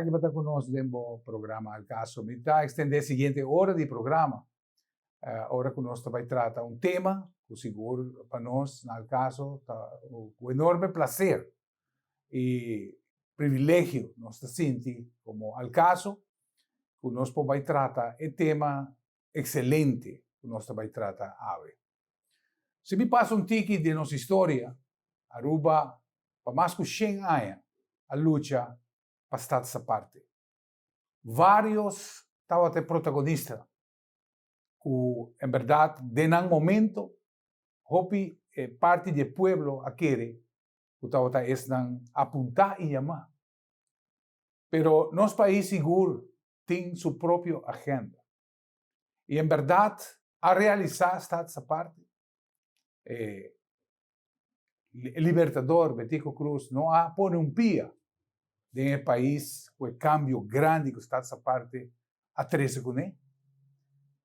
Danki pa ta ku nos den bo programa Al Caso. Mi ta ekstendé siguiente ora di programa, ora ku nos ta bai trata un tema ku sigur pa nos na Al Caso ta ku enorme plaser i privilegio nos ta sinti komo Al Caso ku nos por bai trata e tema ekselente ku nos ta bai trata awe. Si mi pasa un tiki den nos historia, Aruba pa mas ku shen aña a lucha pa Status Aparte. Vários tabata e protagonistanan ku en bèrdat den nan momento hopi parti di e pueblo a kere ku tabata esnan apuntá i yamá. Pero nos pais sigur tin su propio agenda. I en bèrdat a realisá Status Aparte. E Libertador Betico Croes no a pone un pia den e pais ku e kambio grandi ku Status Aparte a trese kuné.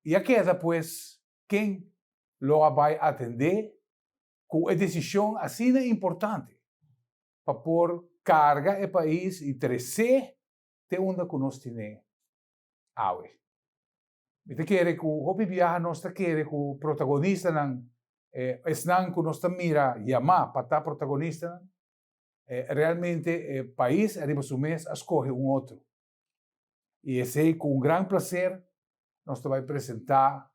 I a keda pues ken lo a bai atendé ku e desishon asina importante pa por karga e pais i tresé te unda ku nos tine awe. Mi ta kere ku hopi biaha nos ta kere ku protagonistanan, esnan ku nos ta mira yamá pa ta protagonistanan, realmente e pais ariba su mes a skohe un otro. I esei ku un gran plaser nos ta bai presentá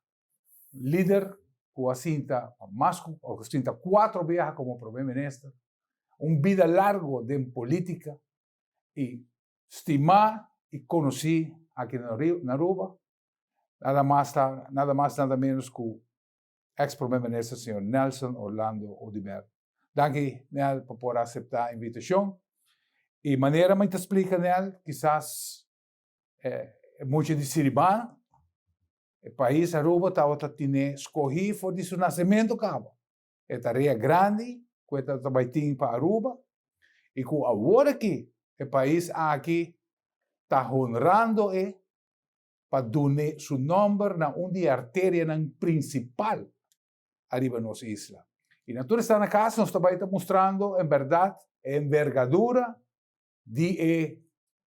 lider ku a sinta pa mas ku a sinta kuatro biaha komo prome minister, un bida largo den politika i stimá i konosí aki na Aruba, nada mas ta nada mas nada menos ku ex prome minister señor Nelson Orlando Oduber. Danki Nel pa por aseptá e invitashon. I manera mi ta splika Nel, kisas e mucha di Siribana, e pais Aruba tabata tine skohí for di su nasementu kaba. E tarea grandi ku e ta bai tin pa Aruba i ku awor aki e pais aki ta honrando e pa dun'e su nòmber na un di e arterianan prinsipal ariba nos isla. I na tur esnan na kas nos ta bai ta mustrando en bèrdat e envergadura di e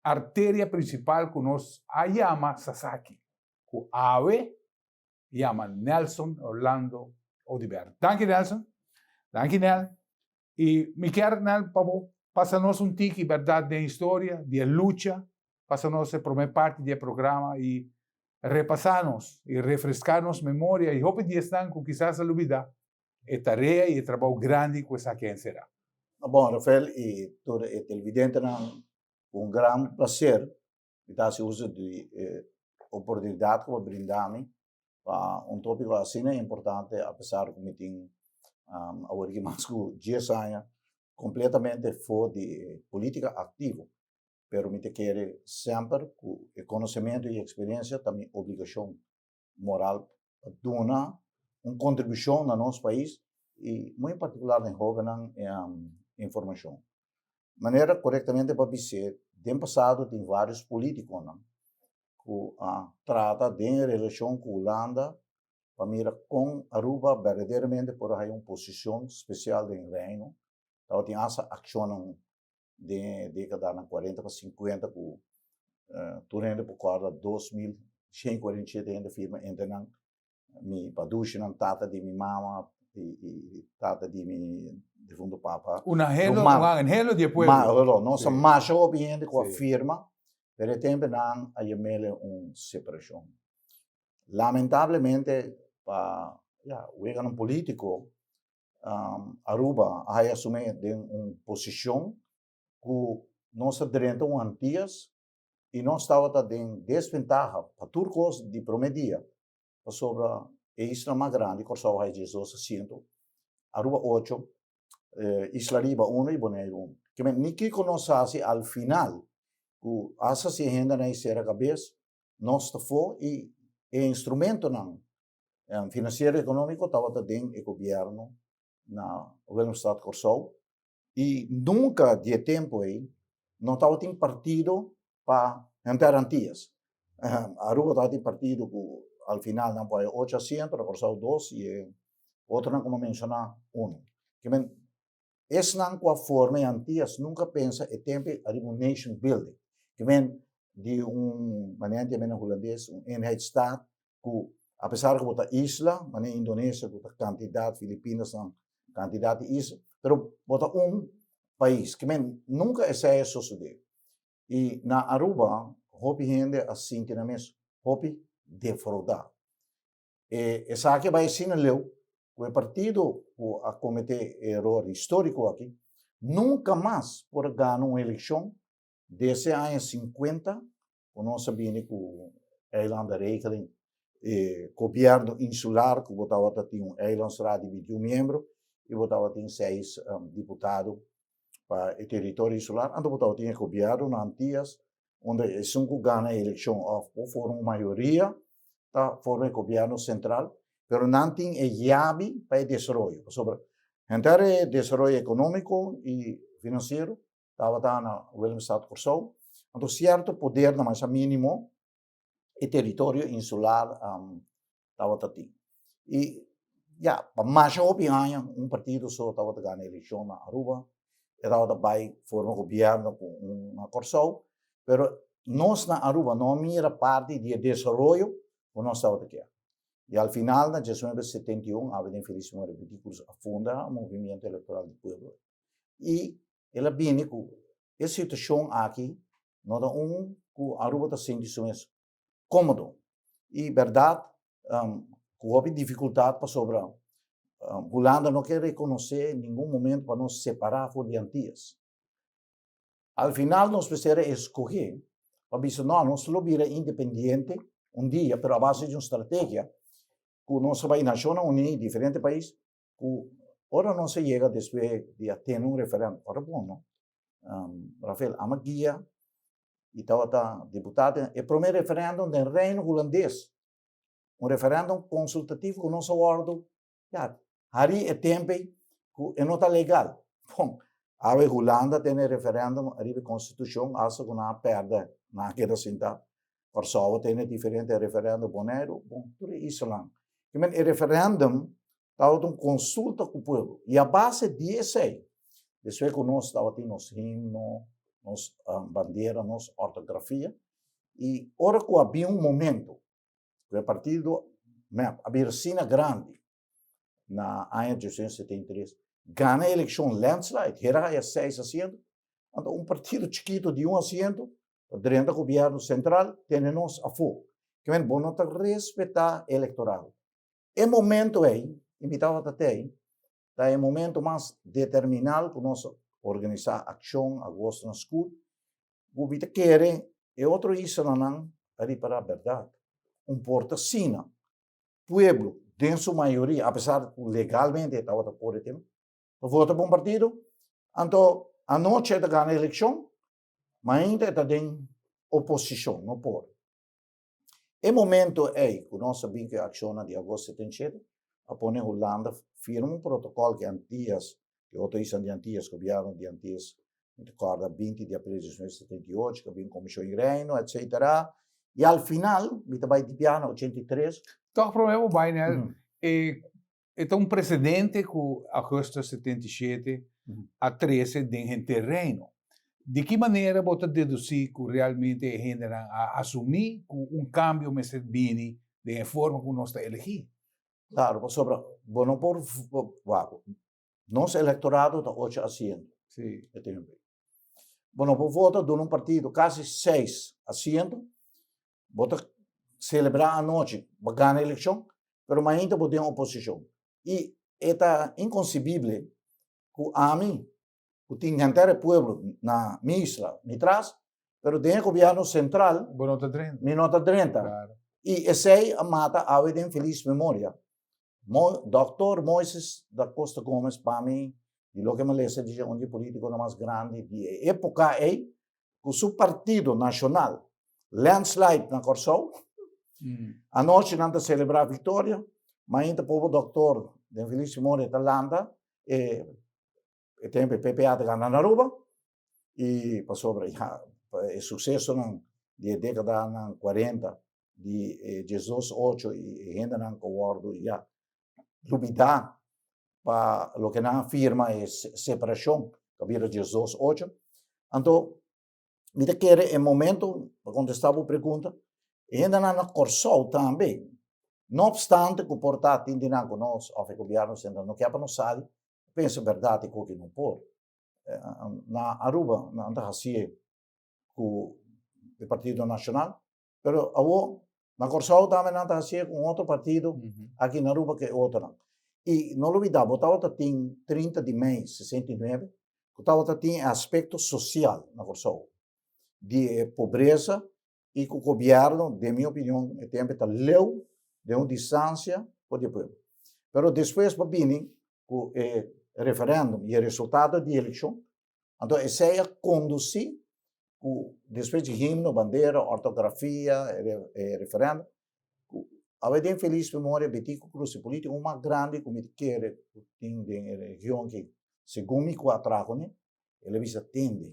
arteria prinsipal ku nos a yama Sasaki, ku awe yama Nelson Orlando Oduber. Danki Nelson. Danki Nel. I mi kier Nel pa bo pasa nos un tiki berdad den historia di e lucha, pasa nos e prome parti di e programa i repasa nos i refresca nos memoria i hopi di esnan ku kisas a lubida e tarea i e trabou grandi ku esaki a ensera. Bon Rafael i tur e televidentenan, ku un gran placer Mi ta hasi uso di e oportunidat ku bo brinda mi pa un tópiko asina importante apesar ku mi tin awor aki mas ku dies aña kompletamente for di e polítika aktivo. Pero mi ta kere semper ku e konosementu i eksperensia ta mi obligashon moral pa duna un kontribushon na nos pais i muy en partikular na e hóbennan informashon. Manera korektamente pa bis'é, den pasado tin vários polítikonan ku a trata den e relashon ku Hulanda pa mira kon Aruba berdaderamente por a haña un posishon spesial den Reino. Tabatin asta akshonnan den e dékadanan kuarenta pa sinkuenta ku tur hende por kòrda 2147 hende firma entre nan mi padushinan, tata di mi mama i tata di mi difunto papa. Un anhelo, un anhelo di e pueblo. Ma, nos a masha hopi hende ku a firma, pero e tempo nan a yam'el un separashon. Lamentablemente pa, ya, weganan politiko, Aruba a haya su mes den un posishon ku nos a drenta un Antias i nos tabata den desventaha pa tur kos di promé dia, pasobra e isla mas grandi, Kòrsou haya 12 asiento, Aruba ocho, Isla Riba uno i Boneiru uno. Ke men ni kiko nos hasi al final ku asta si e hendenan ei sera kabes, nos ta for i e instrumentonan finansiero ekonómiko tabata den e gobièrnu na Willemstad, Kòrsou i nunka di e tempu ei no tabatin partido pa henter Antias. Aruba tabatin partido ku al final nan por haya ocho asiento, na Kòrsou dos i e otronan ku mi a menshoná unu. Kimen esnan ku a forma e Antias nunka pensa e tempu ei ariba un nation building. Ke men di un manera di mena hulandes, un eenheidsstaat, ku apesar ku bo ta isla, manera Indonesia ku ta kantidat, Filipinas nan kantidat di isla, pero bo ta un pais. Ke men nunka esei a sosodé. I na Aruba hopi hende a sinti nan mes hopi defraudá. E esaki a bai asina leu ku e partido ku a kometé e eror históriko aki nunka mas por a gana un elekshon desde aña sinkuenta ku nos a bini ku eilandenregeling, e gobièrnu insular ku bo tabata tin un eilandsraad di bintiun miembro i bo tabatin seis diputado pa e teritorio insular, anto bo tabatin e gobièrnu na Antias unda esun ku gana e elekshon òf por forma un mayoria ta forma e gobièrnu sentral, pero nan tin e yabi pa e desaroyo, pasobra henter e desaroyo ekonómiko i finansiero tabata na Willemstad, Kòrsou, anto sierto podernan masha mínimo e teritorio insular tabata tin. I ya, pa masha hopi aña un partido so tabata gana elekshon na Aruba, e tabata bai forma gobièrnu ku un na Kòrsou, pero nos na Aruba no a mira parti di e desaroyo ku nos tabata kier. I al final na diesnuebe setenta i un awe den Feliz Memoria Betico a funda Movimiento Electoral di Pueblo i el a bini ku e situashon aki no ta un ku Aruba ta sinti su mes kómodo. I bèrdat ku hopi difikultat pasobra Hulanda no ke rekonosé ningun momento pa nos separá for di Antias. Al final nos mester a eskohé pa bisa no, nos lo bira independiente un dia, pero a base di un strategia ku nos a bai Nashonnan Uní i diferente pais ku ora nos a yega despues di a tene un referèndum, ora bon no, Rafael, amo a guia i tabata diputado e promé referèndum den Reino Hulandes, un referèndum konsultativo ku nos a wòrdu ya hari e tempu ei ku e no ta legal. Bon, awe Hulanda tene referèndum ariba e konstitushon asta ku nan a pèrdè, nan a keda sinta. Kòrsou a tene diferente referèndum, Boneiru, bon, tur e islanan. E referèndum Tabata un konsulta ku pueblo i a base di esei, despues ku nos tabatin nos himno, nos bandera, nos ortografia, i ora ku a bin un momento ku e partido mep a bira asina grandi na aña 1973, gana e elekshon landslide, hera haya seis asiento, anto un partido chikito di un asiento ta drenta gobièrnu sentral tene nos afó. Kimen bo no ta respetá elektorado. E momento ei, i mi tabata t'ei, ta e momento mas determinal ku nos organisá akshon agosto na skul, ku mi ta kere e otro islanan a ripará bèrdat. Un por ta asina, pueblo den su mayoria, apesar ku legalmente e tabata por e tema, ta vota pa un partido, anto anochi e ta gana elekshon, mainta e ta den oposishon, no por. E momento ei ku nos a bin ku e akshonnan di agosto 77, a pone Hulanda firma un protokòl ku Antias, ku e otro islan di Antias, gobièrnu di Antias, mi ta kòrda 20 di april di 1978, ku a bin Komishon di Reino, etsetera. I al final, mi ta bai di biaha na 83. Tòg promé bo bai nel, e E ta un precedente cu Augustus 77 a trece den henter Reino. Di ki manera bo ta deduci cu realmente e hendenan a asumi cu un cambio mester bini den e forma cu nos ta elegi? Claro, pasobra bo no por wak, nos electorado ta ocho asiento. Sí. E tempo ei. Bo no por vota duna un partido casi seis asiento, Bo ta selebrá anochi, bo gana elekshon, pero mainta bo den oposishon. I e ta inkonsibible ku ami, ku tin henter e pueblo na mi isla, mi tras, pero den e gobièrnu sentral, Bo no ta drenta. mi no ta drenta. Claro. I esei a mata awe den felis memoria. Mo, Dòktor Moises da Costa Gomez pa mi, di loke mi a lesa di dje, un di e politikonan mas grandi di e epoka ei, ku su partido nashonal landslide na Kòrsou. Anochi nan ta selebrá viktoria, mainta pobo dòktor den Feliz Memoria ta lanta e e tempu e PPA ta gana na Aruba i pasobra ya e susesonan di e dekadanan kuarenta di e diesdos ocho i e hendenan ku wòrdu ya lubidá pa loke nan a firma e separashon ku a bira 12 ocho. Anto. Mi ta kere e momento, pa kontestá bo pregunta, e hendenan na Kòrsou tambe, no opstante ku por ta tin di nan ku nos òf e gobièrnu sentral no ke pa nos sali, pensa bèrdat e koki no por. Na Aruba nan ta hasié ku e Partido Nashonal, pero awor na Kòrsou tambe nan ta hasié ku un otro partido aki na Aruba ku e otronan. I no lubidá bo tabata tin 30 di mei 69 ku tabata tin e aspekto sosial na Kòrsou di e pobresa i ku gobièrnu den mi opinion e tempu ta leu den un distansia for di e pueblo. Pero despues bo bini ku e referèndum i e resultado di elekshon Anto esei a kondusí ku despues di himno, bandera, ortografia, e referèndum, ku awe den felis memoria Betico Croes, e polítiko mas grandi ku mi ta kere ku tin den e region aki, segun mi ku a traha kuné, el a bisa tende,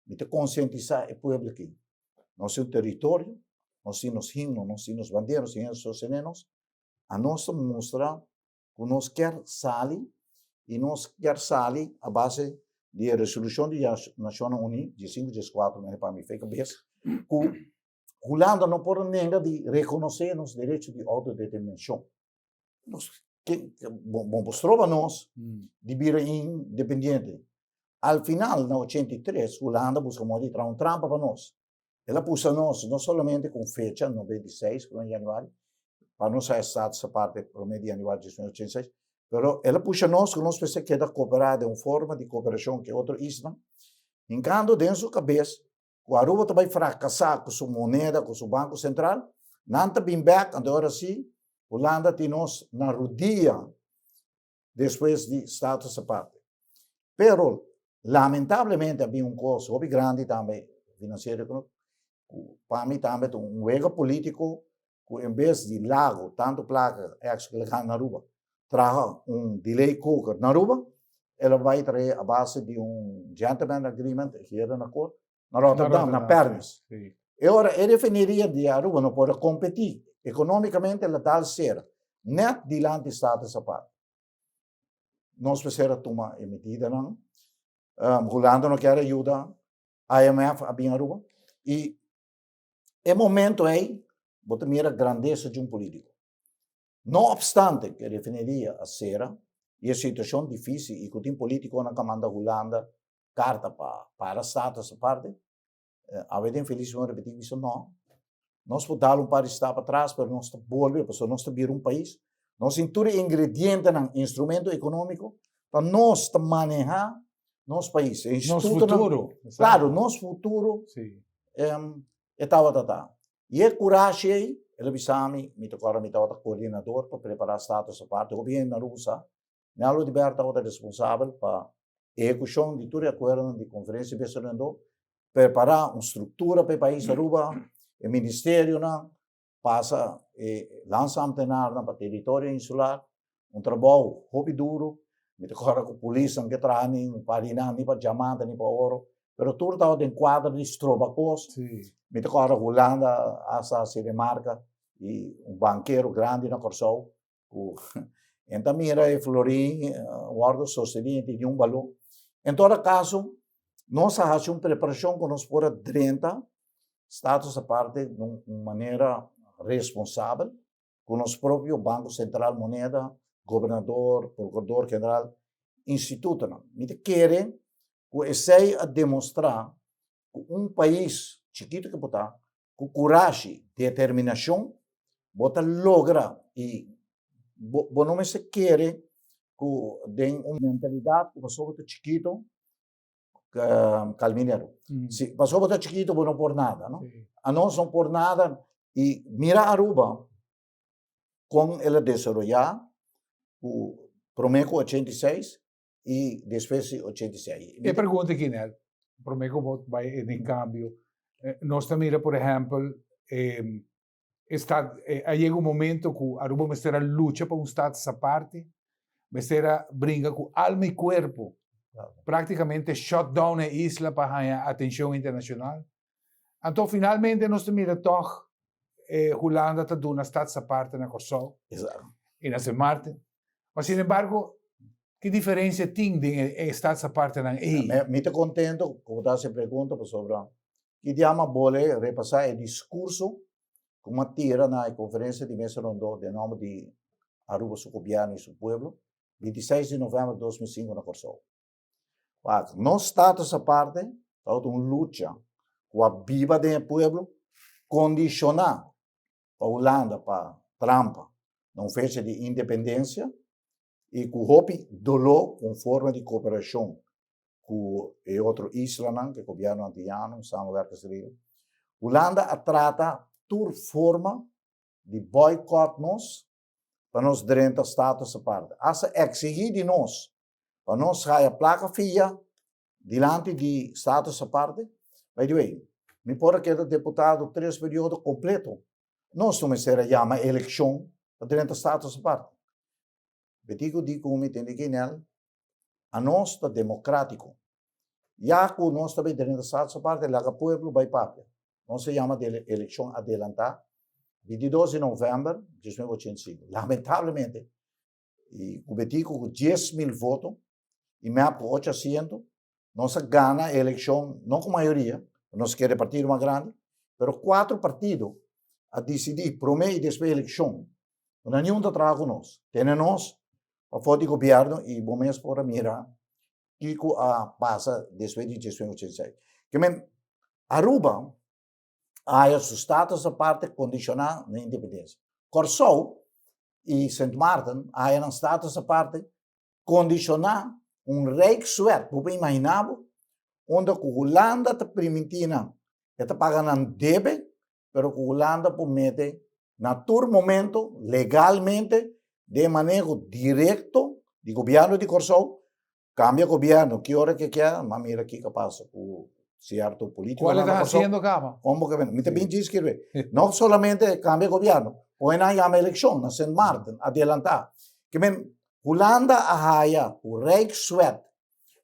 mi ta konsientisá e pueblo aki, nos tin un teritorio, nos tin nos himno, nos tin nos bandera, nos tin hende sostené nos, anos ta mustra ku nos kier sali i nos kier sali a base di e resolushon di Nashonnan Uní di sinku dies kuatro mene pa mi fe kabes ku Hulanda no por nenga di rekonosé nos derecho di outodeterminashon. Nos ke bo por stroba nos di bira independiente. Al final na 83 Hulanda buska moda di traha un trampa pa nos. El a pusa nos no solamente cu un fecha, 96, prome di januari, pa nos haya status aparte prome di januari 1986, pero el a pusha nos cu nos mester keda coopera den un forma di cooperacion cu e otro isla, hincando den su cabes cu Aruba ta bay fracasa cu su moneda, cu su banco central, nan ta bin bek, anto ora si Hulanda tin nos na rudia despues di status aparte. Pero lamentablemente a bin un cos hopi grandi tambe financiero economico cu pa mi tambe ta un wega politico cu en bes di Lago tanto placa ex cu el a gana na Aruba traha un delay koker na Aruba el a bay trae a base di un gentleman agreement hier en akkoord na Rotterdam, na Pernis. E ora e refineria di Aruba no por a competi economicamente el a dal cera net dilanti Status Aparte. Nos mester a tuma e medidanan. Hulanda no kier a yuda, IMF a bin Aruba y e momento ey bo ta mira grandesa di un politico. No obstante cu e refineria a cera y e situacion dificil y cu tin politiconan cu a manda Hulanda karta pa para status aparte, awe den Feliz Bon repetí bisa no, nos por dal un par di stap atras pero nos ta bolbe pasobra nos ta bira un pais, nos tin tur e ingredientenan, instrumento ekonómiko pa nos ta manehá nos pais. E Nos futuro. Klaro, nos futuro e tabata ta. I e kurashi ei, el a bisa mi, mi ta kòrda mi tabata koordinador pa prepará status aparte, hopi hende na Aruba sa, Nelo di Ber tabata responsabel pa ehekushon di tur e akuerdonan di Konferensia di Bestorendó, prepará un struktura pa e pais Aruba, e ministerionan, pasa e landsambtenarnan pa teritorio insular, un trabou hopi duru, mi ta kòrda ku polisnan ke traha ni un par di nan ni pa diamante ni pa oro, pero tur tabata den kuadro di stroba kos, mi ta kòrda Hulanda hasta hasi remarka i un bankero grandi na Kòrsou ku en ta mira e florin wòrdu sostení en tin un balor. En todo kaso, nos a hasi un preparashon ku nos por a drenta Status Aparte di un manera responsabel ku nos propio Banko Sentral, moneda, gobernador, prokurador general, institutonan. Mi ta kere ku esei a demostrá ku un pais chikitu ke bo ta, ku kurashi, determinashon, bo ta logra i bo bo no mester kere ku den un mentalidat ku pasobra bo ta chikito kalminero. Si pasobra bo ta chikito bo no por nada, no? Anos no por nada i mira Aruba kon el a desaroyá ku promé ku 86 i despues di 86. E pregunta aki nel, promé ku bo bai den kambio, nos ta mira por ehèmpel e stad, a yega un momento ku Aruba mester a lucha pa un status aparte, mester a bringa ku alma i kuerpo, praktikamente shut down e isla pa haña atenshon internashonal. Anto finalmente nos ta mira tòg e Hulanda ta duna status aparte na Kòrsou i na Sint Maarten. Ma sin embargo, ki diferensia tin den e status apartenan ei? Mi ta kontento ku bo ta hasi e pregunta pasobra. Ki dia m'a bole repasá e diskurso ku m'a tira na e konferensia di mesa rondó den nòmber di Aruba su gobièrnu i su pueblo, 26 di novèmber 2005 na Kòrsou. Wak, nos status aparte tabata un lucha ku a biba den e pueblo, kondishoná pa Hulanda pa trampa na un fecha di independensia i ku hopi doló ku un forma di kooperashon ku e otro islanan, ku e gobièrnu antiano, samenwerkingsregel. Hulanda a trata tur forma di boycott nos pa nos drenta status aparte. Hasta exigí di nos pa nos haya plaka fia dilanti di status aparte. By the way, mi por a keda deputado tres periodo completo. Nos no mester a yama eleccion pa drenta status aparte. Betico di cu mi tende Guinel, anos ta democratico. Ya cu nos ta bay drenta status aparte, laga pueblo bay papia. Nos a yama di eleccion adelanta 22 di november 1985. Lamentablemente, y cu Betico cu 10,000 voto y mep cu ocho asiento, nos a gana e eleccion, no cu mayoria, nos kere partido mas grandi, pero cuatro partido a dicidi prome y despues eleccion, cu nan niun ta traha cu nos, tene nos pafo di gobierno y bo mes por a mira kico a pasa despues di 1986. Ke men Aruba a haya su status aparte condiciona na independencia. Corsou y Sint Maarten a haya nan status aparte condiciona un Rijkswet, bo por imagina bo, unda cu Hulanda ta permiti nan, e ta paga nan debe, pero cu Hulanda por mete na tur momento legalmente den maneho directo di gobierno di Corsou Cambia gobierno ki ora ke kier, ma mira kiko pasa ku cierto politico. Cual ta haciendo caba? Como que mi ta bin skirbi. No solamente cambia gobierno, hoy nan yama eleccion na Sint Maarten, adelanta. Ke men Hulanda a haya ku Rijkswet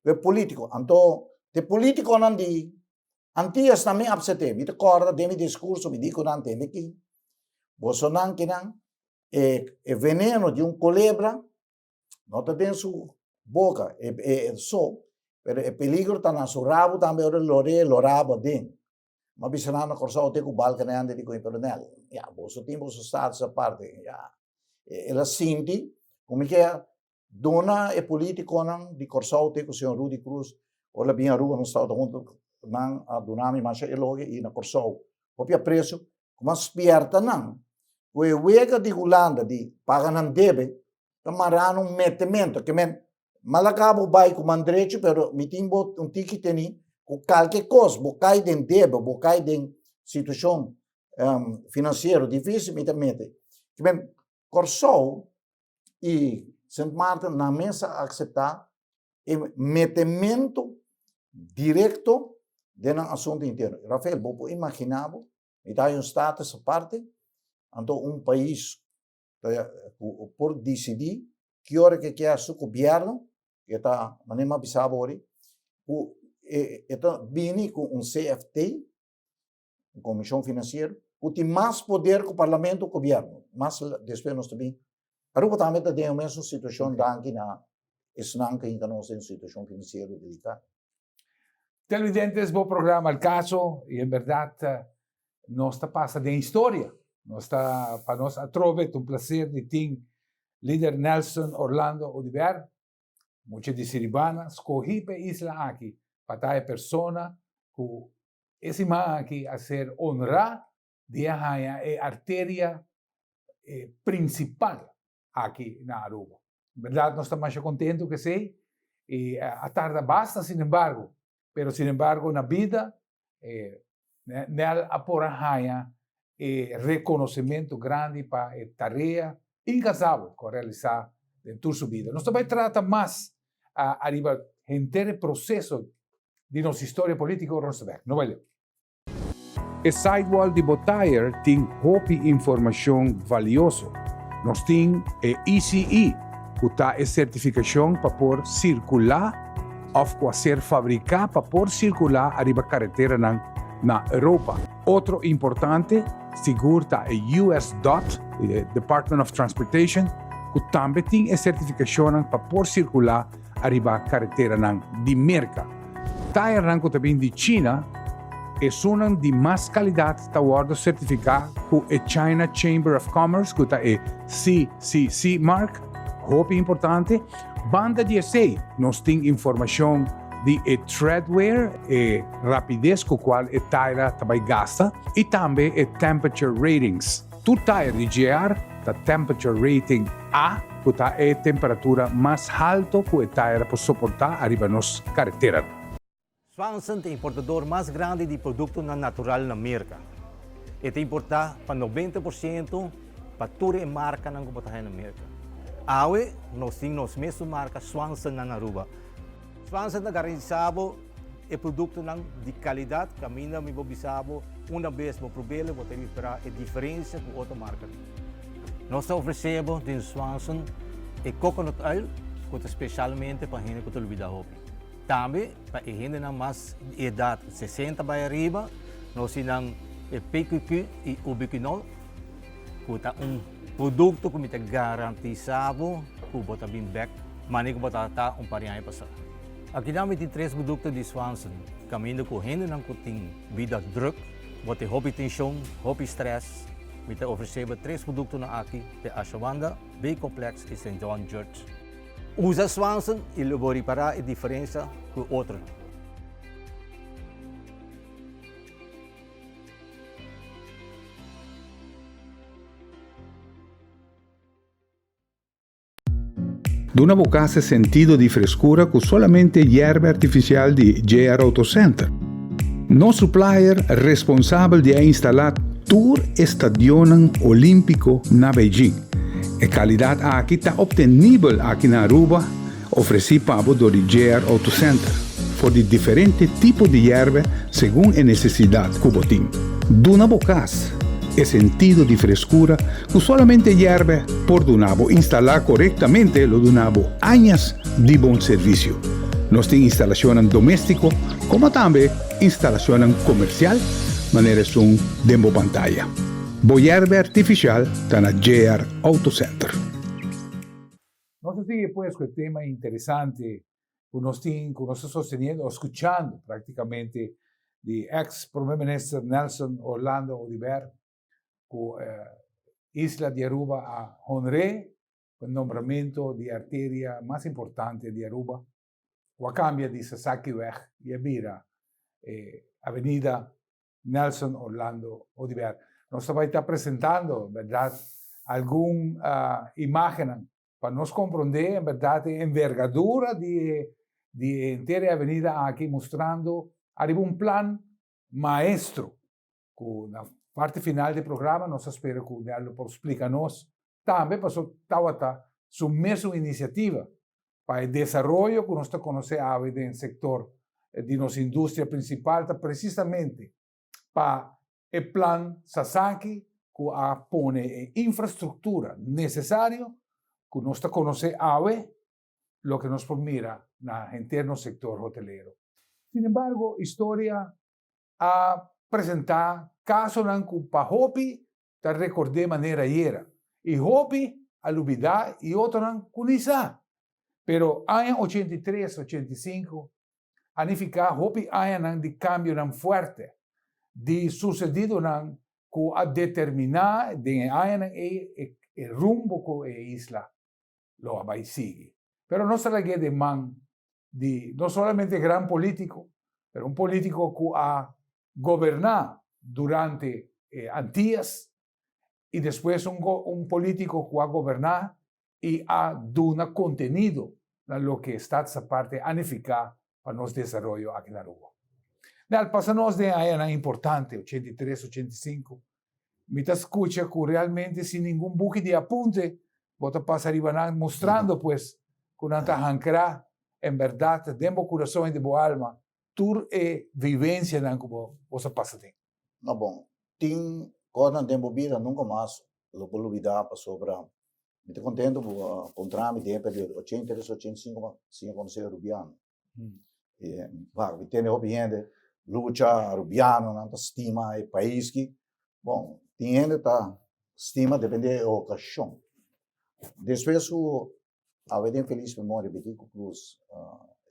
ku e politico, anto te politiconan di Antillas nan mi apsete, mi ta corda den mi discurso mi di ku nan tende ki bosonan kinan e e veneno di un colebra No ta den su boca e, e, so, pero e peligro ta na su rabo tambe ora lore lo rabo aden. Ma bisa nan na Kòrsou te ku Balkenende di ku pero nel, ya, boso tin boso status aparte, ya. El a sinti ku mi ke duna e politikonan di Kòrsou te ku señor Rudy Cruz, ora el a bin Aruba nos tabata huntu, nan a duna mi masha elogio i na Kòrsou hopi apresio, ku mas spierta nan ku e wega di Hulanda di paga nan debe ta mará na un metemento ke men malaga bo bai ku man drechi pero mi tin bo un tiki teni ku kalke kos bo kai den debe bo kai den situashon finansiero difisil mi ta mete ke men Kòrsou i Sint Maarten nan mes a akseptá e metemento direkto den nan asuntu interno. Rafael, bo por imaginá bo, mi ta haña un status aparte, anto un pais ku por disidí ki ora ke kier su gobièrnu, ke ta, manera mi a bisa bo ori, ku e ta bini ku un CFT, un komishon finansiero, ku tin mas poder ku parlamento ku gobièrnu. Mas despues nos ta bin. Aruba tambe ta den e mesun situashon danki na esnan ku hinka nos den un situashon finansiero delikado. Televidentes, bo programa Al Caso y en berdad nos ta pasa den historia. Nos ta, pa nos atrobe ta un placer di tin lider Nelson Orlando Oduber, mucha di Siribana, scogi pa e isla aki pa ta e persona cu e siman aki a ser honra di a haña e arteria principal aki na Aruba. En berdad nos ta masha contento cu esey y a tarda basta sin embargo, pero sin embargo na bida Nel a por a haña e reconocimento grandi pa e tarea incansabel cu a realisa den tur su bida. Nos ta bay trata mas ariba henter e proceso di nos historia politico ora nos ta bek. No bay leu. E sidewall di bo tire tin hopi informacion valioso. Nos tin e ECE, cu ta e certificacion pa por circula of cu a ser fabrica pa por circula ariba careteranan na Europa. Otro importante sigur ta e US dot, e Department of Transportation, cu tambe tin e certificacionnan pa por circula ariba careteranan di Merca. Tayernan cu ta bin di China. Esunnan di mas calidad ta wordo certifica cu e China Chamber of Commerce cu ta e CCC mark, hopi importante. Banda di esey nos tin informacion di e treadwear, e rapidez cu cual e taira ta bay gasta y tambe e temperature ratings. Tur tayer di JR ta temperature rating A cu ta e temperatura mas halto cu e tayer por soporta ariba nos careteranan. Swanson ta e importador mas grandi di produktonan natural na Merka. E ta importá pa 90% pa tur e markanan ku bo ta haña na Merka. Awe nos tin nos mesun marka Swanson na Aruba. Swanson ta garantisá bo e produktonan di kalidat kaminda mi por bisa bo una bes bo prob'el bo ta ripará e diferensia ku otro marka tin. Nos ta ofresé bo den Swanson e coconut oil ku ta spesialmente pa hende ku ta lubidá hopi. Tambe pa e hendenan mas di edat 60 bai ariba nos tin nan e PQQ i ubiquinol ku ta un produkto ku mi ta garantisá bo ku bo ta bin bèk manera ku bo tabata un par di aña pasá. Akinan mi tin tres produkto di Swanson kaminda ku hendenan ku tin bida drùk, bo tin hopi tenshon, hopi strès, mi ta ofresé bo tres produktonan aki te Ashawanda, B-Complex i Saint John Church. Usa Swanson i lo bo ripará e diferensia ku otronan. Duna bo kas e sentido di freskura ku solamente yerba artifisial di JR Auto Center. Nos supplier responsabel di a instalá tur e stadionnan olímpiko na Beijing. E kalidat aki ta optenibel aki na Aruba, ofresí pa bo dor di JR Auto Center, for di diferente tipo di yerba segun e nesesidat ku bo tin. Duna bo kas e sentido di freskura Ku solamente yèrbe por duna bo instalá korektamente lo duna bo añas di bon servisio. Nos tin instalashonnan doméstiko komo tambe instalashonnan komersial manera esun den bo pantaya. Bo yèrbe artifisial ta na JR Auto Center. Nos ta sigui pues ku e tema interesante ku nos tin ku nos ta sosteniendo o skuchando praktikamente di eks Prome Minister Nelson Orlando Oduber. ku isla di Aruba a honr'é ku e nombramento di arteria mas importante di Aruba, ku a kambia di Sasakiweg i a bira e Avenida Nelson Orlando Oduber. Nos ta bai ta presentando, bèrdat, algun imágennan pa nos komprondé en bèrdat e envergadura di e di e henter e avenida aki, mustrando ariba un plan maestro Ku na parti final di e programa nos ta spera ku Nel lo por splika nos tambe paso tawata su mesun inisiativa pa e desaroyo ku nos ta konosé awe den sektor di nos industria prinsipal ta presisamente pa e plan Sasaki ku a pone e infrastruktura nesesario ku nos ta konosé awe loke nos por mira na henter nos sektor hotelero. Sinembargo historia a presentá kasonan ku pa hopi ta rekord'é manera ayera i hopi a lubidá i otronan ku ni sa. Pero aña 83, 85 a nifiká hopi añanan di kambionan fuerte, di susedidonan ku a determiná den e añanan ei e rumbo ku e isla lo a bai sigui. Pero nos ta lag'é den man di no solamente gran polítiko, pero un polítiko ku a goberná durante e Antias i despues un un polítiko ku a goberná i a duna kontenido na loke Status Aparte a nifiká pa nos desaroyo aki na Aruba. Nel, pasa nos den añanan importante, 83, 85, mi ta skucha ku realmente sin ningun buki di apunte bo ta pasa riba nan mustrando pues ku nan ta hankrá en bèrdat den bo kurason i den bo alma tur e vivensianan ku bo bo sa pasa den. No bon, tin kosnan den bo bida nunka mas lo bo lubidá pasobra mi ta kontento bo a kontra mi den e periodo 83, 85 pa siña konosé Arubiano. Wak, mi tende hopi hende lucha, Arubianonan ta stima e pais ki. Bon, tin hende ta stima depende e okashon. Despues ku awe den felis memoria Betico Croes,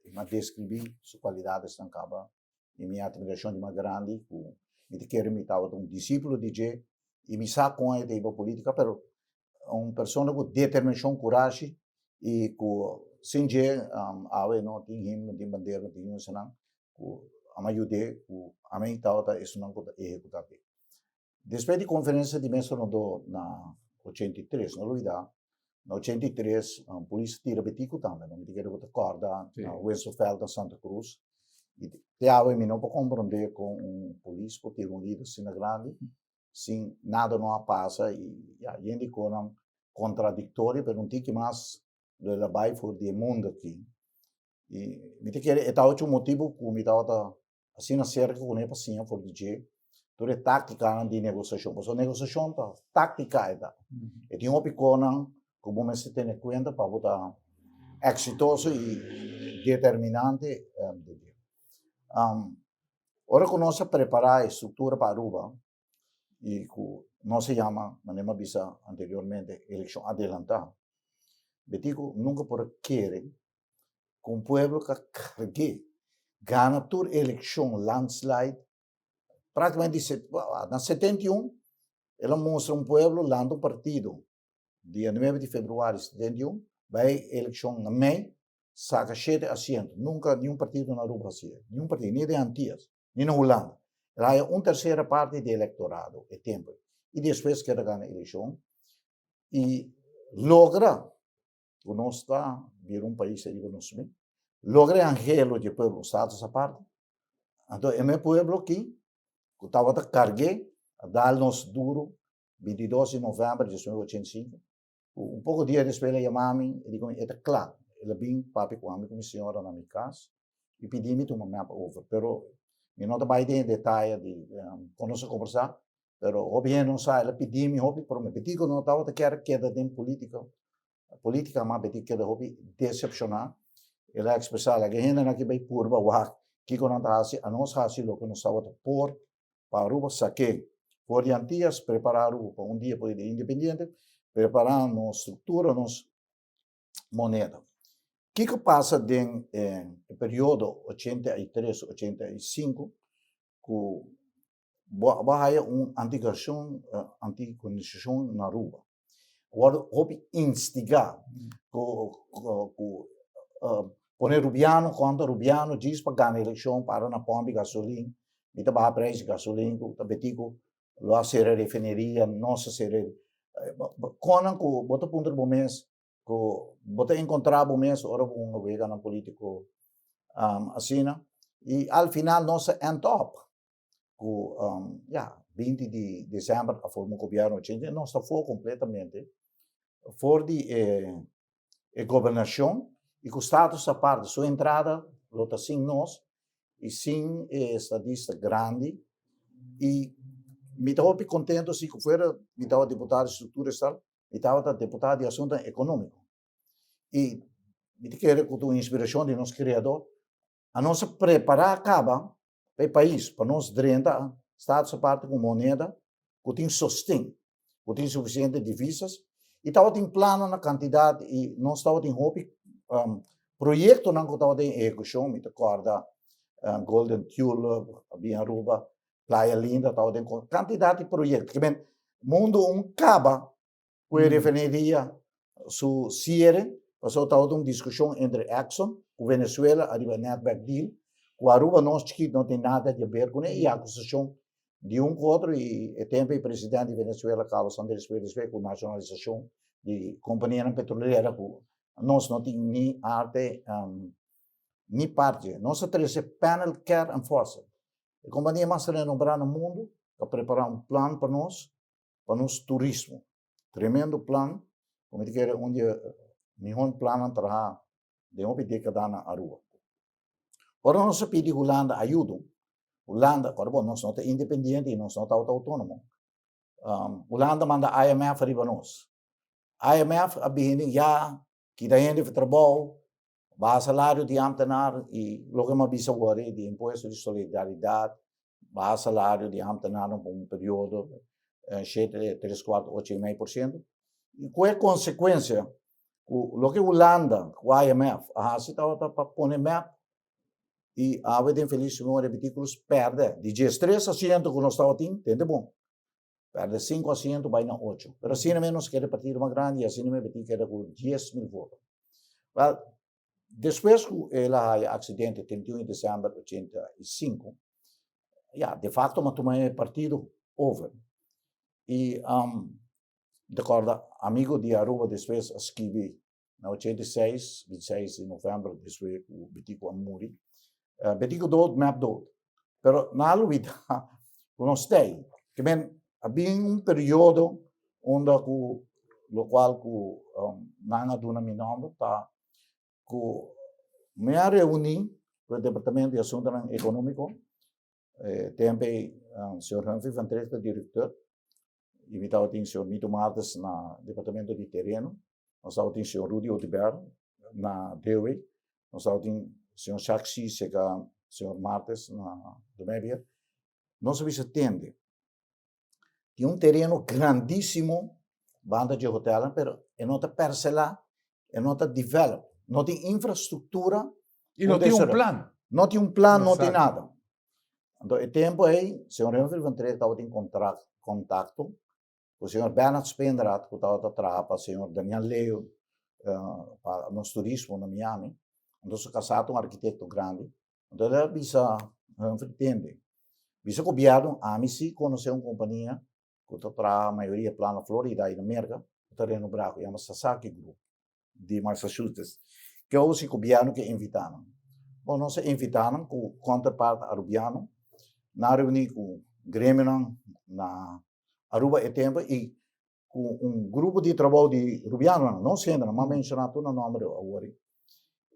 mi a deskribí su kualidadesnan kaba. I mi admiracion di mas grandi cu mi ta kere mi tabata un discipulo di dje y mi sa con e ta hiba politica pero un persona cu determinacion, curashi y cu sin dje awe no tin himno, no tin bandera, no tin niun esanan cu a mi a yude cu ami tabata esunnan cu ta ehecuta p'e. Despues di conferencia di mesa rondó na 83, no lubida, na 83 polis a tira Betico tambe, no mi ta kere bo ta corda na Winselveld na Santa Cruz. Y te awe mi no por comprende con un polis por tira un lider asina grandi sin nada no a pasa y ya, yen di conan contradictorio pero un tiki mas lo el a bay for di e mundo aki. Y mi ta kere e tabata un motibo cu mi tabata Asina serka ku ne pa siña for di dje tur e táktikanan di negosiashon. Pasobra negosiashon ta táktika e ta. E tin hopi konan ku bo mester tene kuenta pa bo ta eksitoso i determinante den dje. Ora ku nos a prepará e struktura pa Aruba i ku nos a yama, manera mi a bisa anteriormente, elekshon adelantá, Betico nunka por a kere ku un pueblo ka karg'é gana tur elekshon landslide práktikamente di na 71 el a mustra un pueblo lanta un partido dia 9 di februari 71 bai elekshon na mei saka shete asiento nunka niun partido na Aruba hasié niun partido ni den Antias ni na Hulanda el haya un tersera parti di elektorado e tempo i despues keda gana elekshon i logra ku nos ta bira un pais ariba nos mes, logra e anhelo di e pueblo un status aparte, anto e mes pueblo aki ku tabata karg'é a dal nos duru 22 di novèmber di 1985, ku un poko dia despues el a yama mi, e di ku mi e ta kla, el a bin papia ku ami ku mi señora na mi kas i pidi mi tuma mep over, pero mi no ta bai den e detaye di kon nos a kombersá, Pero hopi hende no sa, el a pidi mi hopi prome. Betico no tabata kier keda den politica. Politica ma Betico keda hopi decepciona. El a expresa, laga e hendenan aki bay purba wak kico nan ta haci. Anos haci loke nos tabata por pa Aruba sake for di Antillas, prepara Aruba pa un dia por bira independiente, prepara nos structura, nos moneda. Kico pasa den e periodo 83, 85 cu Bo a haya un anticorupcion anticorupcion na Aruba. Worde hopi instiga cu cu pone Rubiano contra Rubiano djis pa gana eleccion para na pompi gasolin mi ta baha prijs di gasolin cu ta betico lo a cera refineria nos a cera conan cu bo ta puntra bo mes cu bo ta encontra bo mes ora bo hunga weganan politico asina y al final nos a end up ku ya 20 di december a forma un gobierno ochenta nos ta for completamente for di e e gobernacion y ku status aparte su entrada lo ta sin nos y sin e estadista grandi y mi ta hopi contento si ku fuera mi tabata diputado di structura estal mi tabata diputado di asuntonan economico y mi ta kere ku ta un inspiracion di nos creador a nos a prepara caba pa e pais pa nos drenta status aparte ku moneda ku tin sosten, ku tin sufisiente divisas i tabatin plano na kantidat i nos tabatin hopi proyektonan ku tabata den ehekushon, mi ta kòrda Golden Tulip, bin Aruba, Playa Linda tabatin kantidat di proyekto. Ke men mundu un kaba ku e refineria su siere, pasobra tabata un diskushon entre Exxon ku Venezuela ariba e netback deal, ku Aruba nos chikit no tin nada di haber kuné i akusashon di un ku otro i e tempu e presidente di Venezuela Carlos Andres Pérez ku nashonalisashon di kompanianan petrolera ku nos no tin ni arte ni parte. Nos a trese Panel Care and Force, e kompania mas renombrá na mundu pa prepará un plan pa nos pa nos turismo. Tremendo plan, ku mi ta kere un di e mihor plannan traha den hopi dekada na Aruba. Ora nos a pidi Hulanda ayudo, Hulanda, kòrda bo, nos no ta independiente i nos no tabata outónomo, Hulanda manda IMF riba nos. IMF a bini ya kita hende for trabou, Baha salario di ambtenaar y loke mi a bisa awor di impuesto di solidaridad, baha salario di ambtenaarnan pa un periodo shete, tres cuarto, ocho y mei por ciento. Y cu e consecuencia cu loke Hulanda cu IMF a haci tabata pa pone mep. I awe den felis memoria Beticulus pèrdè di 13 asiento ku nos tabatin, tende bon, pèrdè sinku asiento bai na ocho. Pero asina mes nos keda partido mas grandi i asina mes Betico keda ku 10,000 voto. Wèl, despues ku el a haya aksidente 31 di desèmber 85, ya, de fakto mi a tuma e partido over. I mi ta kòrda amigo di Aruba despues a skibi na 86, 26 di november despues ku Betico a muri, Betico dood, mep dood. Pero nan a lubida ku nos tei. Ke men a bin un periodo unda ku lokual ku nan a duna mi nòmber ta ku mi a reuní ku e departamento di asuntunan ekonómiko. E tempu ei señor Humphrey van Tricht ta direktor i mi tabatin señor Mito Martes na departamento di tereno. Nos tabatin señor Rudy Oduber na DOW. Nos tabatin señor Jacques Siseka, señor Martes na Domebier. Nos a bisa tende, tin un tereno grandísimo banda dje hotelnan, pero e no ta perselá, e no ta develop, no tin infrastruktura. I no tin un plan. No tin un plan, no tin nada. Anto e tempu ei, señor Humphrey van Tricht tabatin kontakto ku señor Bernard Spindraad ku tabata traha pa señor Daniel Leo pa nos turismo na Miami. Anto su kasá ta un arkitekto grandi. Anto el a bisa Humphrey, tende, bisa gobièrnu, ami si konosé un kompania ku ta traha mayoria plan na Florida i na Merka, ku ta renobrá, ku yama Sasaki Group di Massachusetts. Ke ora si gobièrnu ke invitá nan? Bon, nos a invitá nan ku counterpart arubiano, nan a reuní ku gremionan na Aruba e tempu i ku un grupo di trabou di rubianonan, no hendenan, m'a menshoná tur nan nòmber awor.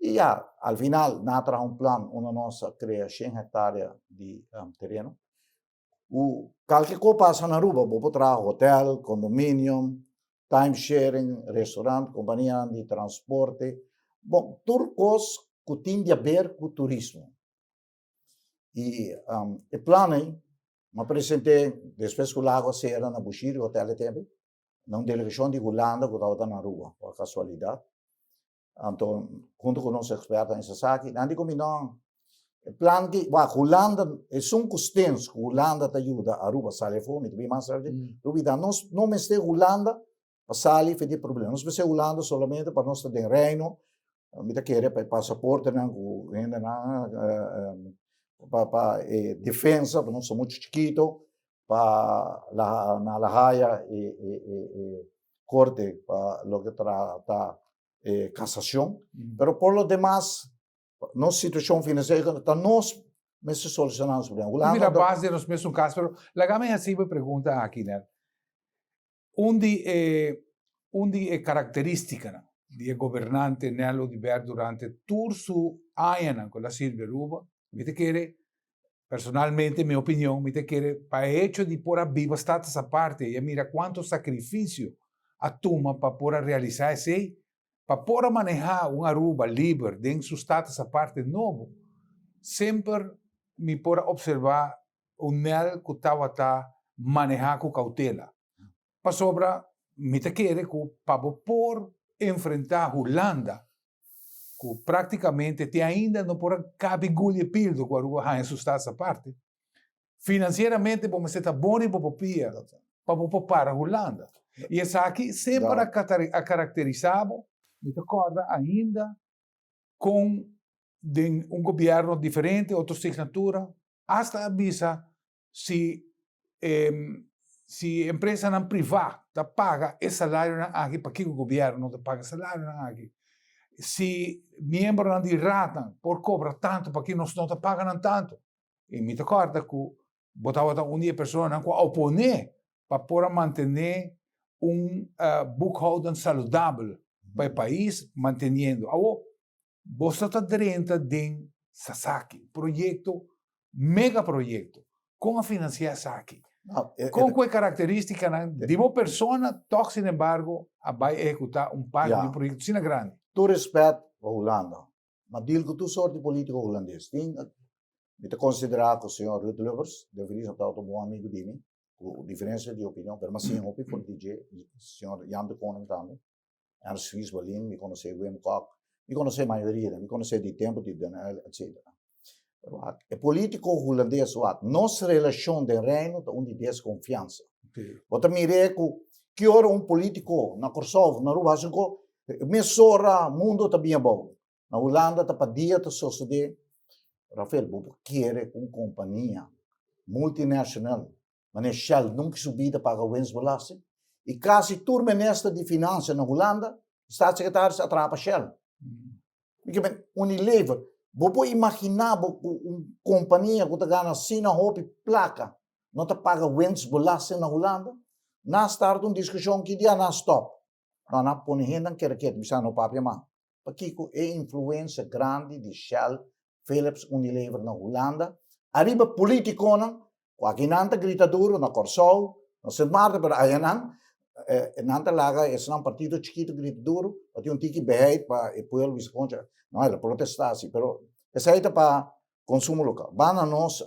I ya, al final nan a traha un plan unda nos a krea shen hektárea di tereno. Ku kalke kos pasa na Aruba, bo por traha hotel, kondominium, time sharing, restaurant, kompanianan di transporte, bon, tur kos ku tin di aber ku turismo. I e plan ei m'a present'é despues ku Lago a sera na Bushiri Hotel e tempu ei, na un delegashon di Hulanda ku tabata na Aruba, por kasualidat. Anto huntu ku nos ekspertonan esaki, nan di ku mi no, e plan ki, wak, Hulanda, esun ku stens ku Hulanda ta yuda Aruba sali afó, mi ta bin mas tardi, Rubida, nos no mester Hulanda pa sali for di e problema. Nos mester Hulanda solamente pa nos ta den Reino, mi ta kere pa e pasaportenan ku hendenan pa e defensa, pa nos ta muchu chikito, pa na La Haya e korte pa loke trata e kasashon. Pero por lo demas nos situashon finansiero ta nos mester solushoná nos problema. Hulanda Mira bas den nos mesun kas, pero laga mi hasi bo e pregunta aki, Nel. Un di e un di e karakterístikanan di e gobernante Nel Oduber durante tur su añanan ku el a sirbi Aruba, mi ta kere, personalmente mi opinion, mi ta kere pa e hecho di por a biba Status Aparte i a mira kuantu sakrifisio a tuma pa por a realisá esei, pa por a manehá un Aruba liber den su Status Aparte nobo, semper mi por a opservá un Nel ku tabata manehá ku kautela. Pasobra mi ta kere ku pa bo por enfrentá Hulanda, ku práktikamente te ainda no por a kabi guli e pildo ku Aruba haña su Staats Aparte, finansieramente bo mester ta bon riba bo pia pa bo por para Hulanda. I esaki semper a karakterisá bo. Mi ta kòrda ainda kon den un gobièrnu diferente, otro signatura, hasta a bisa si si empresanan privá ta paga e salarionan aki, pakiko gobièrnu no ta paga e salarionan aki? Si miembronan di raadnan por kobra tantu, pakiko nos no ta paga nan tantu? I mi ta kòrda ku bo tabata un di e personanan ku a oponé pa por a mantené un boekhouding saludabel pa e pais, manteniendo. Awor, boso ta drenta den Sasaki, proyekto, mega proyekto. Kon a finansiá esaki? Kon ku e karakterístikanan di bo persona tòg sinembargo a bai ehekutá un parti di un proyekto asina grandi? Tur rèspèt pa Hulanda, Ma deal ku tur sort di politiko hulandes. Tin, mi ta konsiderá ku señor Ruud Lubbers, den Feliz tabata un bon amigu di mi, ku diferensia di opinion, pero mi a siña hopi for di dje, señor Jan de Koning tambe, Ernst Vries Wallien, mi konosé Wim Kok, mi konosé mayoria, mi konosé di tempu di Den Uyl, etsetera. Wak, e polítiko hulandes wak, nos relashon den Reino ta un di deskonfiansa. Bo ta mir'é ku ki ora un polítiko na Kòrsou òf na Aruba hasi un kos, mesora mundu ta bin abou. Na Hulanda ta pa dia ta sosodé. Rafael, bo por kere ku un kompania multinational manera Shell nunka su bida paga winstbelasting? I kasi tur minister di finansia na Hulanda, staatssecretaris a traha pa Shell. Mi ke men, Unilever, bo por imaginá bo ku un kompania ku ta gana asina hopi plaka no ta paga winstbelasting na Hulanda? Nan start un diskushon ki dia nan stòp. No, nan pone hendenan kere ketu, bisa no papia mas. Pakiko e influensia grandi di Shell, Philips, Unilever na Hulanda ariba politikonan ku akinan ta grita duru na Kòrsou, na Sint Maarten, pero ayanan nan ta laga esnan partido chikitu grita duru pa tin un tiki beheid pa e pueblo bisa koncha no el a protesta si pero esei ta pa konsumo lokal. Ban na nos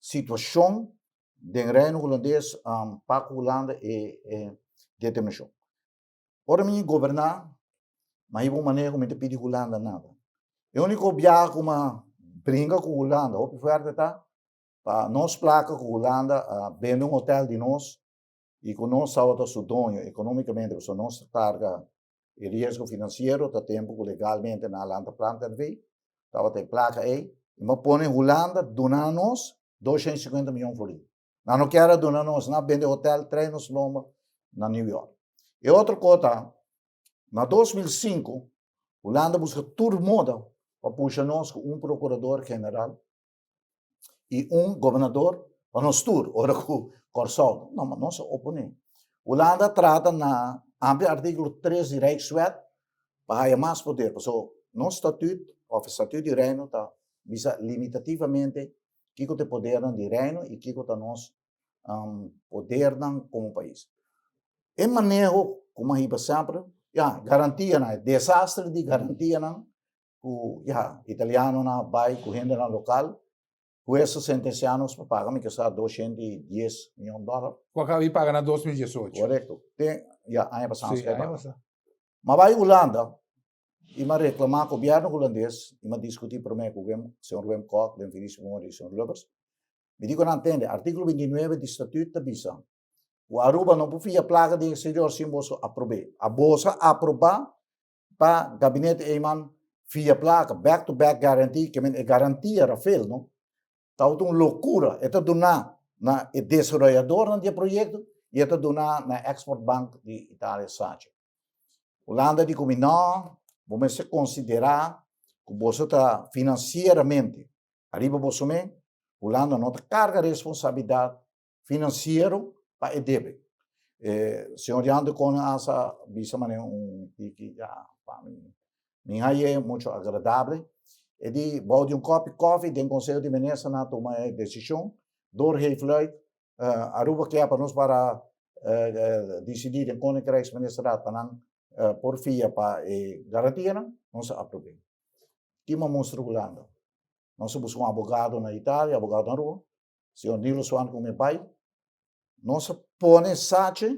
situashon den Reino Hulandes pa ku Hulanda e determinashon. Ora mi goberná, mi a hiba un manera ku mi ta pidi Hulanda nada. E úniko biaha ku mi a bringa ku Hulanda hopi fuerte ta pa nos plaka ku Hulanda a bende un hotel di nos i ku nos tabata su doño ekonómikamente pasobra nos ta karga e riesgo finansiero ta tempu ku legalmente nan a lanta Plant NV. Tabata e plaka ei i mi a pone Hulanda duna nos 250 mion florin. Nan no kier a duna nos, nan a bende hotel trae nos lomba na New York. E otro ko ta, na 2005, Hulanda buska tur moda pa pusha nos ku un procurador general i un gobernador pa nos tur, ora ku Kòrsou, no, ma nos a oponé. Hulanda trata na amplia artíkulo 3 di Rijkswet pa haya mas poder, pasobra nos statuut òf e statuut di Reino ta bisa limitativamente Kiko ta e podernan di Reino i kiko ta nos podernan komo pais. E maneho ku mi a hiba semper, ya, garantianan, e desastre di garantianan ku ya, italianonan a bai ku hendenan lokal, hues a sentensiá nos pa paga mi ke sa 210 mion dòler. Ku a kaba di paga na 2018. Korekto. Te, ya, aña pasá. Sí, aña pasá. Mi a bai Hulanda I m'a reklamá gobièrnu hulandes i m'a diskutí promé ku Wim, señor Wim Kok, den Felice Moore i señor Lubbers. Mi di ku nan, Tende, artíkulo 29 di Statuut ta bisa ku Aruba no por fia plaka den eksterior sin boso aprob'é. A boso a aprobá pa Gabinete Eman fia plaka, back to back guarantee, ke men e garantia, Rafael, no? Tabata un lokura. E ta duná na e desaroyadornan di e proyekto i e ta duná na Export Bank di Italia, SACE. Hulanda di ku mi no, bo mester konsiderá ku boso ta finansieramente ariba boso mes, Hulanda no ta karga responsabilidat finansiero pa e debe. E señor Jan de Koning a bisa manera un tiki ya pa mi, mi haye mucho agradable. E di bou di un kopi kofi den Conseho di Ministernan a tuma e desishon, doorgeefluik Aruba kia pa nos para disidí den Koninkrijksministerraad pa nan por fia pa e garantianan, nos a aprob'é. Kima mustra Hulanda? Nos a buska un abogado na Italia, abogado na Aruba, señor Nilo Swan ku mi bai. Nos a pone sache,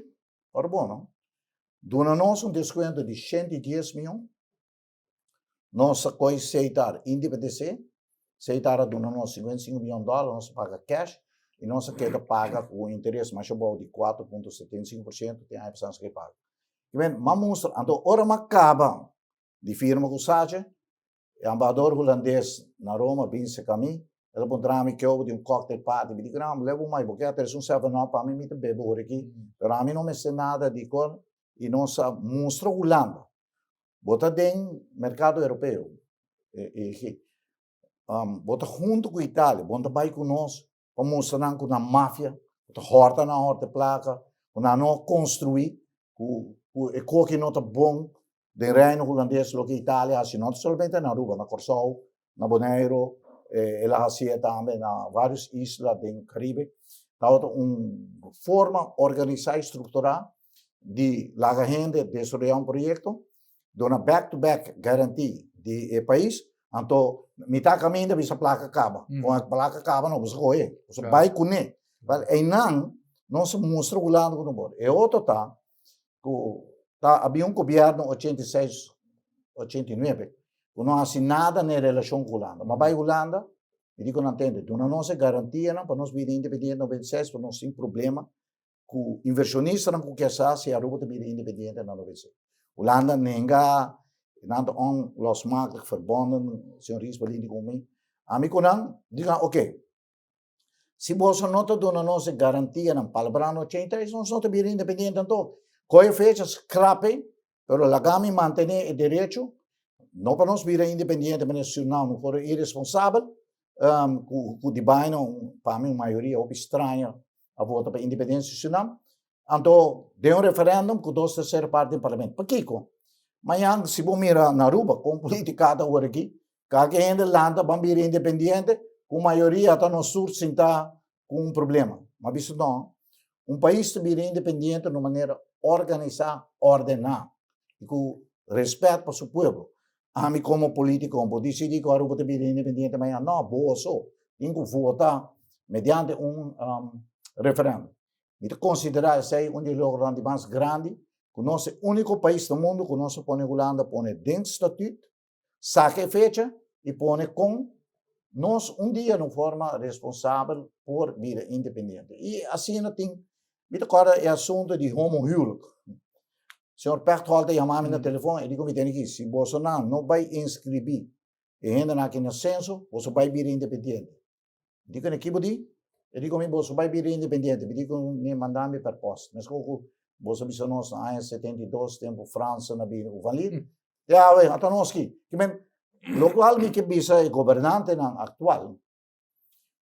ora bon no, duna nos un deskuento di 110 mion. Nos a koe Seitar independisé, Seitar a duna nos 55 mion dòler, nos a paga cash i nos a keda paga ku un interes masha abou di 4.75% te aña pasá nos a keda paga. I men, m'a mustra, anto ora m'a kaba di firma ku Sache, e ambahador hulandes na Roma bin seka mi, el a puntra mi ke obo di un cocktail party, mi di ku nan, leba un mai, bo ke a trese un seven up pa mi, mi ta bebe ora aki, pero ami no mester nada di kor, i nos a mustra Hulanda Bo ta den merkado europeo, EEG. Bo ta huntu ku Italia, bo no ta bai ku nos pa mustra nan ku nan mafia, ku ta hòrta nan hòrta e plaka, ku nan no a konstruí, ku e koki no ta bon den Reino Hulandes loke Italia hasi, no ta solamente na Aruba, na Kòrsou, na Boneiru, el a hasié tambe na vários isla den Karibe. Tabata un forma organisá i strukturá di laga hende desaroyá un proyekto, duna back to back guarantee di e pais, anto mitá kaminda bisa plaka kaba. Kon e plaka kaba no bo sa kohe, bo sa bai kuné. Wèl einan nos a mustra Hulanda ku no por. E otro ta ku ta había un gobièrnu 86, 89 ku no hasi nada na e relashon ku Hulanda. Ma bai Hulanda. Mi di ku nan tende, duna nos e garantianan pa nos bira independiente 96 pa nos tin problema ku invershonistanan ku ke sa si Aruba ta bira independiente na 96. Hulanda nenga, nan ta onlosmakelijk verbonden, señor Riesberlin di ku mi. Ami ku nan di nan, oke, si boso no ta duna nos e garantianan palabrando 83, nos no ta bira independiente anto. Koe fecha skrape, pero laga mi mantene e derecho, no pa nos bira independiente manera Surinam, un foro iresponsabel, ku ku di baina un pa mi un mayoria hopi straño a vota pa independencia di Surinam. Anto den un referendum ku dos tercera parti den parlamento. Pakiko? Mañan si bo mira na Aruba kon politica ta awor aki, Kake hende lanta ban bira independiente ku mayoria ta nos sur sintá ku un problema. Ma bisa no, un pais ta bira independiente na un manera organisá, ordená i ku rèspèt pa su pueblo. Ami komo polítiko bo disidí ku Aruba ta bira independiente mañana? No, boso tin ku vota mediante un referèndum. Mi ta konsiderá esei un di e logronan di mas grandi ku nos e úniko pais na mundu ku nos a pone Hulanda pone den statüt Saka e fecha i pone kon nos un dia na un forma responsabel por bira independiente. I asina tin, mi ta kòrda e asuntu di homohuwelijk. Señor Pechtold a yama mi na telefon, e di ku mi tene ki, si bosonan no bai inskribí e hendenan aki na senso, boso bai bira independiente. Mi di ku ne, ki bo di? E di ku mi, boso bai bira independiente. Mi di ku ne, manda mi per post. Meskos ku boso a bisa nos na aña 72, tempu Fransa na bini ku Van Lier. Te awe, ata nos ki. Ki men, lokual mi ke bisa e gobernantenan aktual,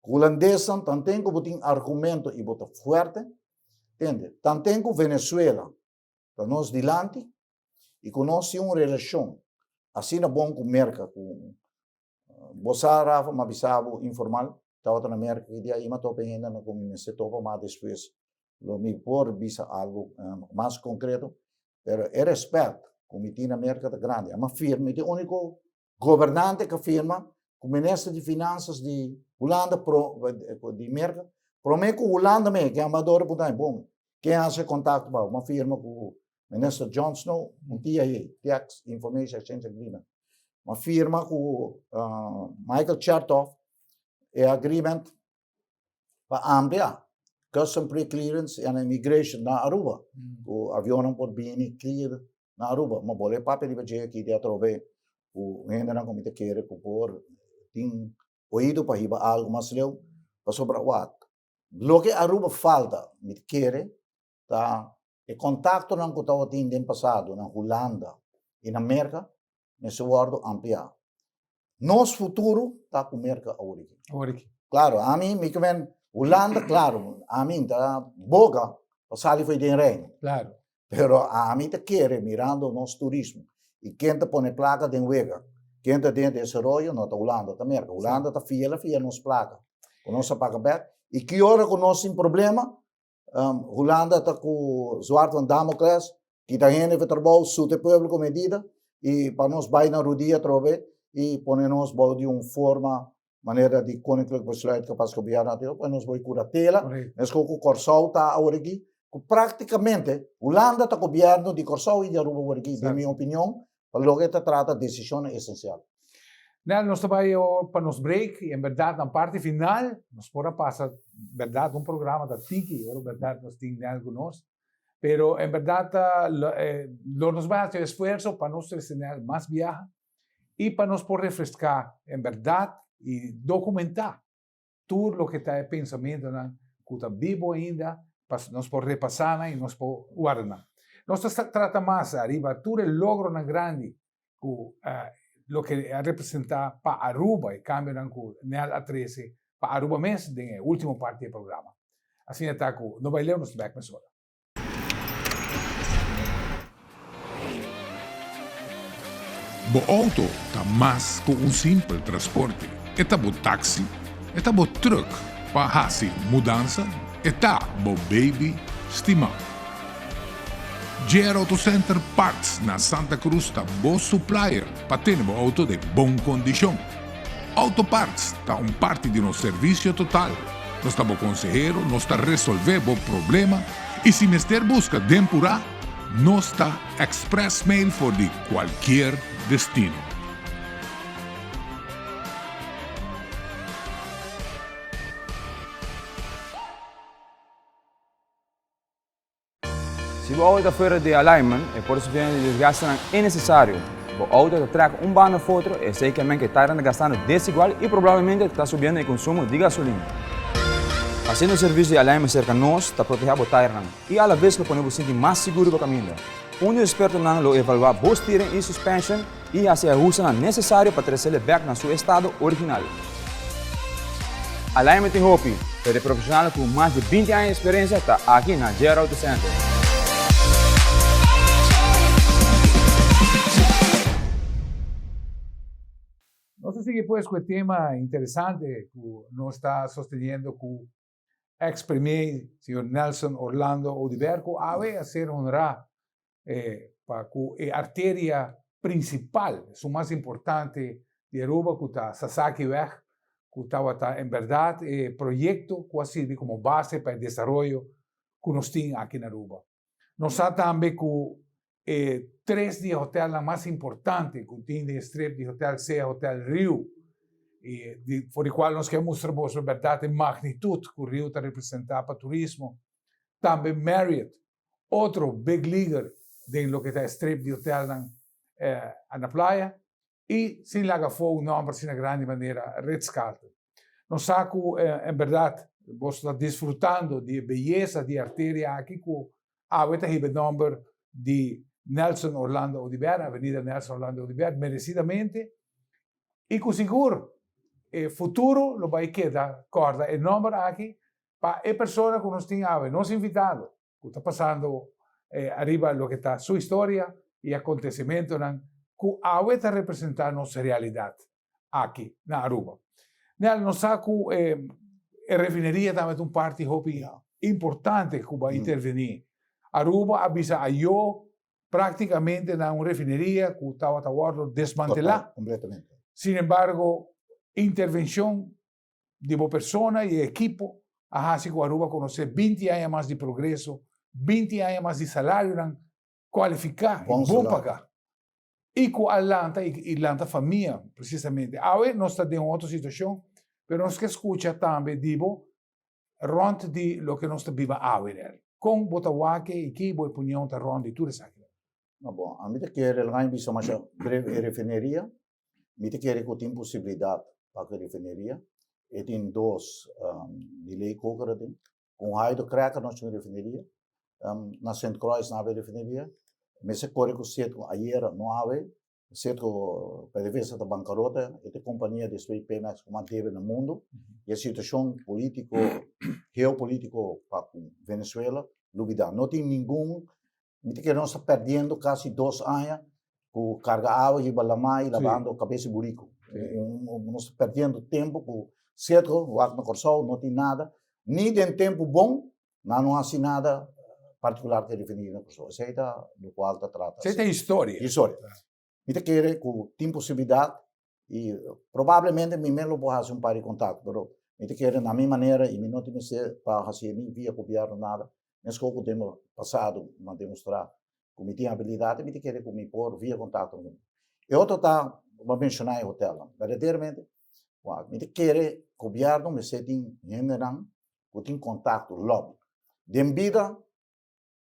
ku hulandesnan tanten ku bo tin argumento i bo ta fuerte, tende, tanten ku Venezuela ta nos dilanti i ku nos tin un relashon asina bon ku Merka, ku Bo sa Rafa, m'a bisa bo informal, tabata na Merca ki dia i m'a topa e hendenan ku mi mester topa, ma despues lo mi por bisa algu mas konkreto, pero e rèspèt ku mi tin na Merca ta grandi. A m'a firma, mi ta e úniko gobernante ku a firma ku minister di finansas di Hulanda di Merca, promé ku Hulanda mes, ku e embahador a puntra mi, bon, ken a hasi e kontakto pa bo? M'a firma ku Minister John Snow, un TIA, Tax Information Exchange Agreement. Ma firma ku Michael Chertoff e agreement pa amplia custom pre-clearance and immigration na Aruba. Ku avionnan por bini clear na Aruba. Ma bole papia riba dje aki di atrobe ku hendenan ku mi ta kere ku por tin oido pa hiba algu mas leu. Pasobra wak, loke Aruba falta mi ta kere ta E kontaktonan ku tabatin den pasado na Hulanda i na Merka mester wòrdu ampliá. Nos futuro ta ku Merka awor aki. Awor aki. Klaro, ami mi ke men Hulanda, klaro, ami ta boga pa sali for den Reino. Klaro. Pero ami ta kere mirando nos turismo i ken ta pone plaka den wega, ken ta den desaroyo no ta Hulanda, ta Merka. Hulanda ta fiel a fia nos plaka ku nos a paga bèk i ki ora ku nos tin problema Hulanda ta ku zwart van Damocles, kita hende for trabou, suta e pueblo ku medida i pa nos bai na rudia atrobe i pone nos bou di un forma manera di Koninklijk Besluit kapas gobièrnu a pa nos bai kuratela, meskos ku Kòrsou ta awor aki, ku praktikamente Hulanda ta gobièrnu di Kòrsou i di Aruba awor aki, den mi opinion, pa loke ta trata desishonnan esensial. Nel, nos ta bai awor pa nos break y en berdad na parti final nos por a pasa berdad un programa ta tiki ora berdad nos tin Nel cu nos pero en berdad ta lo nos bai haci esfuerzo pa nos trece Nel mas biaha y pa nos por refresca en berdad y documenta tur loke ta e pensamentonan ku ta bibo ainda pa nos por repasá nan i nos por warda nan. Nos ta trata mas ariba tur e logronan grandi ku loke a representá pa Aruba, e kambionan ku Nel a trese pa Aruba mes den e último parti di e programa. Asina ta ku no bai leu, nos ta bèk mesora. Bo auto ta mas ku un simpel transporte. E ta bo taxi, e ta bo truck pa hasi mudansa, e ta bo baby stimá. JR Auto Center Parts na Santa Cruz ta bo supplier pa tene bo auto den bon kondishon. Auto Parts ta un parti di nos servisio total. Nos ta bo konsehero, nos ta resolvé bo problema i si mester buska den purá, nos ta express mail for di kualkier destino. Si bo auto ta fuera di alignment, e por sufriendo di desgastenan innesesario. Bo auto ta trek un banda of otro, esei ke men ku e tairan ta gastando desigual i probablemente ta subiendo e konsumo di gasolina. Hasiendo servisio di alignment serka nos ta protehá bo tairnan i alaves lo pone bo sinti mas sigur riba kaminda. Un di ekspertonan lo evaluá bo steering i suspension i hasi e ahustenan nesesario pa tresele bèk na su estado original. Alignment tin hopi, pero e profesional ku mas di 20 aña di eksperensia ta aki na JR Auto Center. Nos ta sigui pues ku e tema interesante ku nos ta sosteniendo ku ex premier señor Nelson Orlando Oduber ku awe a ser honrá pa ku e arteria principal, esun mas importante di Aruba ku ta Sasakiweg, ku tabata en berdad e proyecto ku a sirbi komo base pa e desaroyo ku nos tin aki na Aruba. Nos sa tambe ku e tres di e hotelnan mas importante ku tin den e strip di hotel sea Hotel Riu, i di for di kual nos ke mustra boso en bèrdat e magnitut ku Riu ta representá pa turismo, tambe Marriott, otro big leaguer den loke ta e strip di hotelnan na playa, i sin laga afó un nòmber asina grandi manera Ritz-Carlton. Nos sa ku en bèrdat boso ta disfrutando di e beyesa di e arteria aki ku awe ta hiba e nòmber di Nelson Orlando Oduber, Avenida Nelson Orlando Oduber, meresidamente, i ku sigur e futuro lo bai keda kòrda e nòmber aki pa e persona ku nos tin awe, nos invitado, ku ta pasando ariba loke ta su historia i akontesimentonan ku awe ta representá nos realidat aki na Aruba. Nel, nos sa ku e refineria tambe ta un parti hopi importante ku bo a intervení. Aruba a bisa ayó práktikamente na un refineria ku tabata wòrdu desmantelá. Sin embargo, intervenshon di bo persona y e ekipo a haci cu Aruba conoce 20 aña mas di progreso, 20 aña mas di salarionan cualifica y bon paga. Y cu a lanta y lanta famia precisamente. Awe nos ta den un otro situacion, pero nos ke scucha tambe di bo rond di loke nos ta biba awe nel. Con bo ta wak y ki bo opinion ta rond di tur esaki? No bon, ami ta kere laga mi bisa masha breve e refineria Mi ta kere ku tin posibilidat pa ku e refineria. E tin dos delay koker aden. Ku un hydrocracker nos tin un refineria. Na Sint Croix nan habi refineria. Mester kore ku Citgo ayera, no awe. Citgo PDVSA ta bankarota. E ta e kompania despues di Pemex ku mas debe na mundu. I e situashon politiko, geopolitiko pa ku Venezuela lubida. No tin ningun Mi ta kere nos ta perdiendo casi dos aña cu carga awa hiba lama y labando cabeza di burico. Nos ta perdiendo tempo cu cierto wak na Corsou no tin nada, ni den tempo bon nan no haci nada particular te referi na Corsou. Esey ta locual ta trata. Esey ta historia. Historia. Mi ta kere cu tin posibilidad y probablemente mi mes lo por haci un par di contacto, pero mi ta kere na mi manera y mi no tin mester pa haci ni via gobierno nada. Mesco cu den pasado mi a demostra cu mi tin habilidad y mi ta kere cu mi por via contacto. E otro ta, bo a menciona e hotelnan. Berdaderamente, mi ta kere gobierno mester tin hendenan cu tin contacto, lobby. Den bida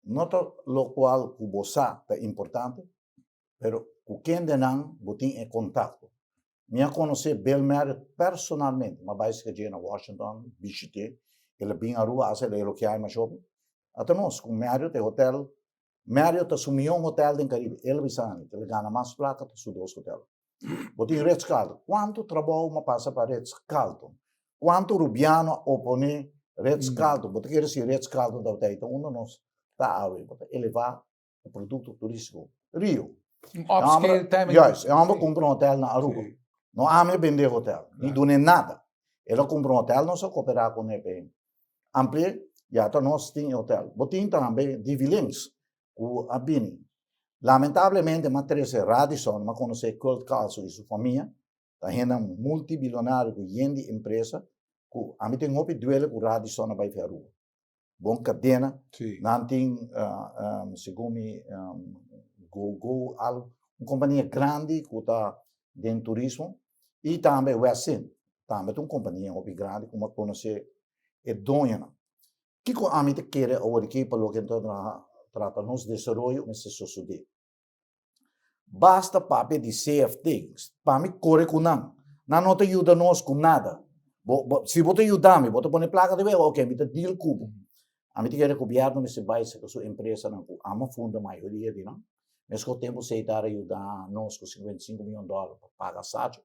No ta locual cu bo sa ta importante, pero cu kendenan bo tin e contacto. Mi a conoce Bill Marriott personalmente, mi a bay esca dje na Washington, bishite, el a bin Aruba, hasta el a elogia e masha hopi. Ata nos, cu Marriott e hotel, Marriott ta su mion hotel den Caribe, el a bisa mi, el a gana mas placa ta su dos hotel. Bo tin Ritz Carlton. Cuanto trabou mi a pasa pa Ritz Carlton? Cuanto Rubiano a opone Ritz Carlton? Bo ta kere si Ritz Carlton tabata ei ta unda nos ta awe. Bo ta eleva e producto turistico. Rio. Un upscale time. Juist. E homber cumpra un hotel na Aruba. No ami a bende hotel. Ni dune nada. El a cumpra un hotel, nos a coopera cu ne p'e amplie. Ya ta nos tin e hotel. Bo tin tambe Divi Links cu a bini. Lamentablemente m'a trece Radisson, m'a conoce Kurt Carlson y su famia, ta hendenan multibilionario cu yen di empresa, cu ami tin hopi duele cu Radisson a bay fi Aruba. Bon cadena, nan tin segun mi Go Go algo, un compania grandi cu ta den turismo y tambe Westin, tambe ta un compania hopi grandi cu m'a conoce e doñonan. Kiko ami ta kere awor aki pa loke ta. trata nos desaroyo mester sosodé. Basta papia di CFT, pa mi kore ku nan. Nan no ta yuda nos ku nada. Bo, bo, si bo ta yuda mi, bo ta pone plaka di wega, ok, mi ta deal ku bo. Ami ta kere gobièrnu mester bai saka su empresanan ku amo funda mayoria di nan. Meskos tempu Seitar a yuda nos ku 55 mion dòler pa paga Sacho.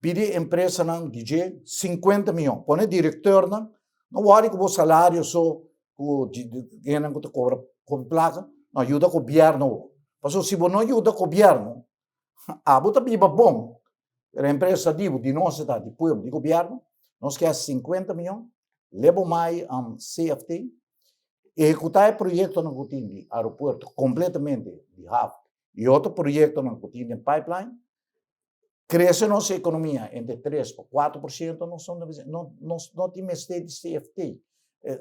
Pidi empresanan di dje 50 mion. Pone direktornan, no wòri ku bo salario so ku hendenan ku ta kobra hopi plaka, no yuda gobièrnu bo. Pasobra si bo no yuda gobièrnu, abo ta biba bon, pero empresa di bo, di nos ta, di pueblo, di gobièrnu, nos ke hasi 50 mion, lebo mai CFT, ehekutá e proyektonan ku tin di aeropuerto kompletamente di haf i otro proyektonan ku tin den pipeline, Crece nos economia entre 3 pa 4%, nos no, nos no tin mester di CFT.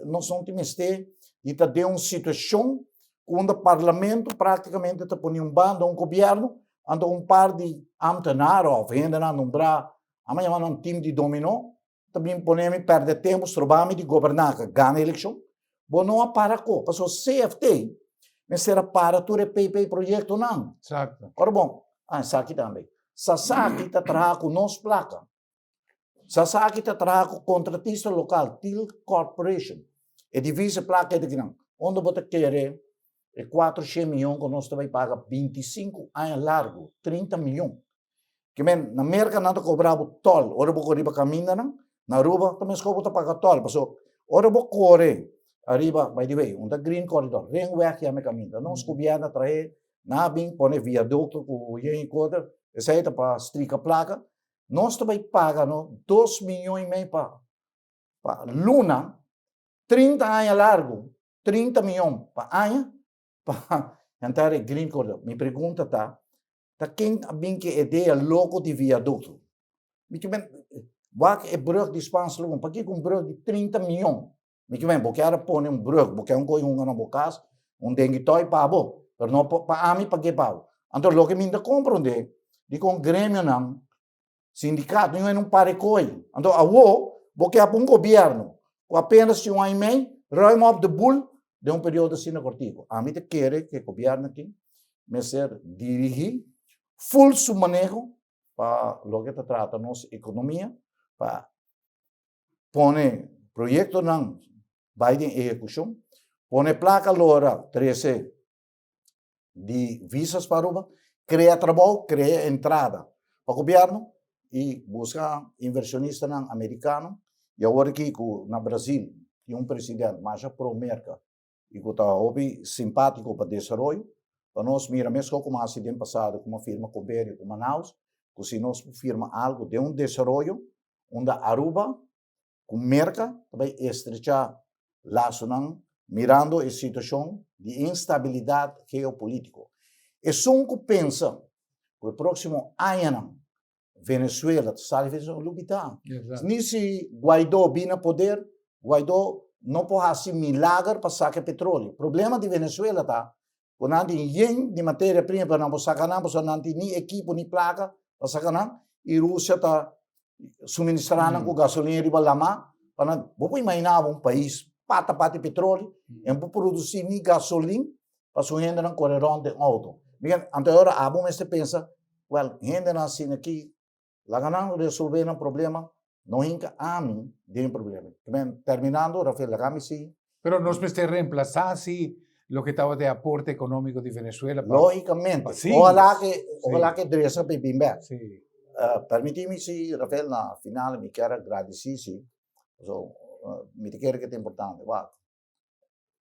Nos no tin mester di ta den un situacion unda parlamento practicamente ta pone un banda un gobierno, anto un par di ambtenaar of hendenan nombra, amo yama nan team di domino, ta bin pone mi perde tempo, stroba mi di goberna, ka gana eleccion. Bo no a para ko, pasobra CFT mester a para tur e PP proyectonan. Exacto. Ora bon, ah, esaki tambe. Sasaki ta traha ku nos plaka. Sasaki ta traha ku kontratista lokal, Teal Corporation. E divisa plaka e ta kinan. Unda bo ta kere e 400 miyon ku nos ta bai paga 25 aña largu, 30 miyon. Ke men, na Merka nan ta kobra bo tòl ora bo kore riba kamindanan, na Aruba ta meskos bo ta paga tòl, pasobra ora bo kore ariba, by the way, un ta Green Corridor, Ringweg yama e kaminda, nos gobièrnu a trahe, nan a bin pone viadukto ku yen i koter, esei ta pa strika plaka, nos ta bai paga no dos miyon i mei pa pa luna, 30 aña largu, 30 miyon pa aña pa henter e Green Corridor. Mi pregunta ta, Ta ken a bin ke idea loko di viadukto? Mi ke men, wak e brug di Spaans Lagoon, pakiko un brug di 30 miyon? Mi ke men, bo kier a pone un brug, bo kier un koe hunga na bo kas, un dengue toy pa bo, pero no pa ami pag'é pa bo. Anto loke mi ta komprondé, dikon gremionan Sindicato no un pare kooi. Anto awo bo ke ap un gobierno ku apenas tin un aña i mei, ruim op de boel den un periodo asina kortiku. Ami ta kere ku e gobierno aki mester dirigi ful su maneho pa loke ta trata nos ekonomia, pa pone proyektonan bai den ehekushon, pone plaka lora trese di visas pa Aruba, crea trabou, crea entrada pa gobierno y busca inversionistanan americano y awor aki cu na Brasil tin un president masha pro Merca y cu ta hopi simpatico pa desaroyo, pa nos mira mesco como a haci den pasado como a firma convenio cu Manaus, cu si nos por firma algo den un desaroyo unda Aruba ku Merka ta bai estrechá lasonan mirando e situashon di instabilidat geopolítiko. Esun ku pensa ku e próksimo añanan Venezuela ta sali Venezuela lo bita. Ni si Guaidó bin na poder, Guaidó no por hasi milager pa saka e petróleo. Problema di Venezuela ta ku nan tin yen di materia prima pero nan por saka nan pasobra nan tin ni ekipo ni plaka pa saka nan i Rusia ta suministrá nan ku gasolina riba lamá pa nan. Bo por imaginá bo un pais pata pata di petróleo e no por produsí ni gasolin pa su hendenan kore rònt den outo. Anto e ora abo mester pensa, wèl, hendenan asina aki Laga nan resolve nan problema, no hinka ami den e problema. Terminando, Rafael, laga mi si. Pero nos mester reemplasa si loke tabata e aporte economico di Venezuela pa. Logicamente. Sí. Ojalá ke, ojalá ke dresa pa e bin bek. Sí. Permiti mi si, Rafael, na final mi kier a gradisi si, paso mi ta kere ke ta importante. Wak,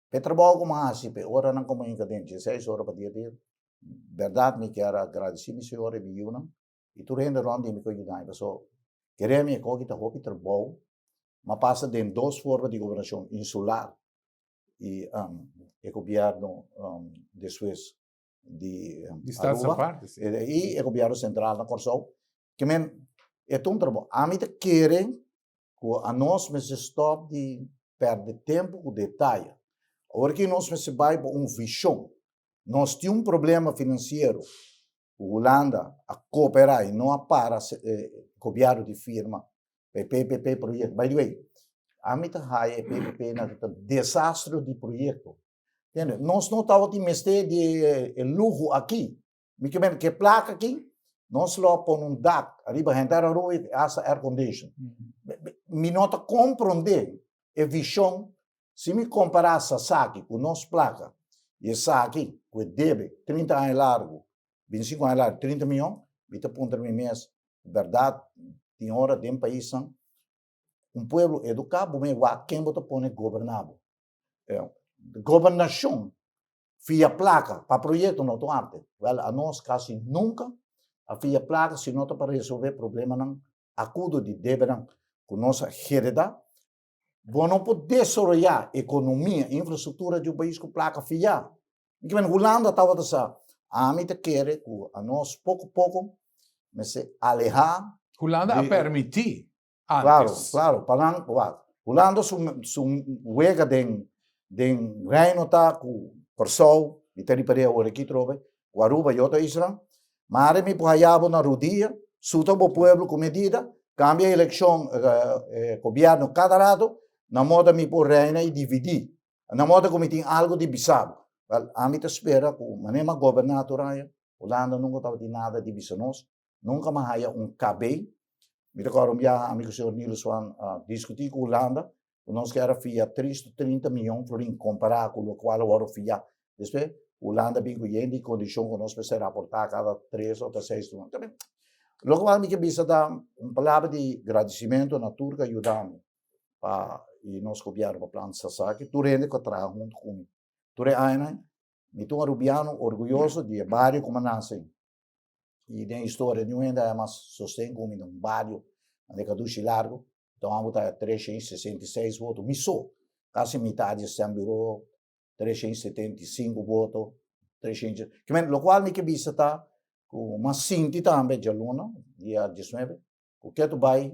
p'e trabou ku mi a hasi, p'e oranan ku mi a hinka den, dieseis ora pa dia dia, bèrdat mi kier a gradisi mi señora i mi yunan, I tur hende rond di mi ku a yuda mi paso kere mi e koki ta hopi trabou. Mi a pasa den dos forma di gobernashon, insular i e gobierno despues di Aruba i e gobierno sentral na Kòrsou. Ke men e ta un trabou. Ami ta kere ku anos mester stòp di pèrdè tempu ku detaye. Awor ki nos mester bai pa un vishon. Nos tin un problema finansiero ku Hulanda a koperá i no a para gobièrnu di firma pa e PPP proyekto. By the way, ami ta haya e PPP nan ta desastre di proyekto. Entiende? Nos no tabatin mester di e luho aki. Mi ke men ke plaka aki, nos lo a pone un dak ariba henter Aruba i hasta air condition. Mi no ta komprondé e vishon si mi kompará Sasaki ku nos plaka i esaki ku e debe 30 aña largu, 25 aña largu, 30 miyon, mi ta puntra mi mes, bèrdat tin ora den paisnan un pueblo eduká bo mei wak ken bo ta pone goberná bo. Gobernashon fia plaka pa proyekto no ta un arte. Wèl anos kasi nunka a fia plaka si no ta pa resolvé problemanan akudo di debenan ku nos a heredá. Bo no por desaroyá ekonomia, infrastruktura di un pais ku plaka fiá. Mi kimen Hulanda tabata sa, ami ta kere ku anos poko poko mester alehá. Hulanda a permití Claro, claro, pa nan, wak, Hulanda su, su wega den, den Reino ta ku Kòrsou, mi ta ripar'é awor aki trobe, ku Aruba i otro isla, mare mi por haya bo na rudia, suta bo pueblo ku medida, kambia elekshon, gobièrnu kada rato, na moda mi por reina i dividí, na moda ku mi tin algu di bisa bo. Wèl, ami ta spera ku manera mi a goberná tur aña, Hulanda nunka tabatin nada di bisa nos, Nunka mi a haya un KB. Mi ta kòrda un biaha ami ku señor Nilo Swan a diskutí ku Hulanda ku nos kier a fia 330 miyon florin kompará ku lokual a wòrdu fiá. Despues Hulanda bin ku yen di kondishon ku nos mester raportá kada tres òf ta seis luna. Lokual mi ke bisa ta un palabra di gradisimentu na tur ku a yuda mi pa i nos gobièrnu pa plan Sasaki, tur hende ku a traha huntu ku mi tur e añanan. Mi ta un arubiano orguyoso di e bario ku mi a nase. I den historia niun hende a mas sosten ku mi den un bario ande Kadushi Largo. Don abo ta 366 voto, mi so, kasi mitad di e stembureau, 375 voto, 300, ke men, lokual mi ke bisa ta ku m'a sinti tambe djaluna, dia 19, ku ketu bai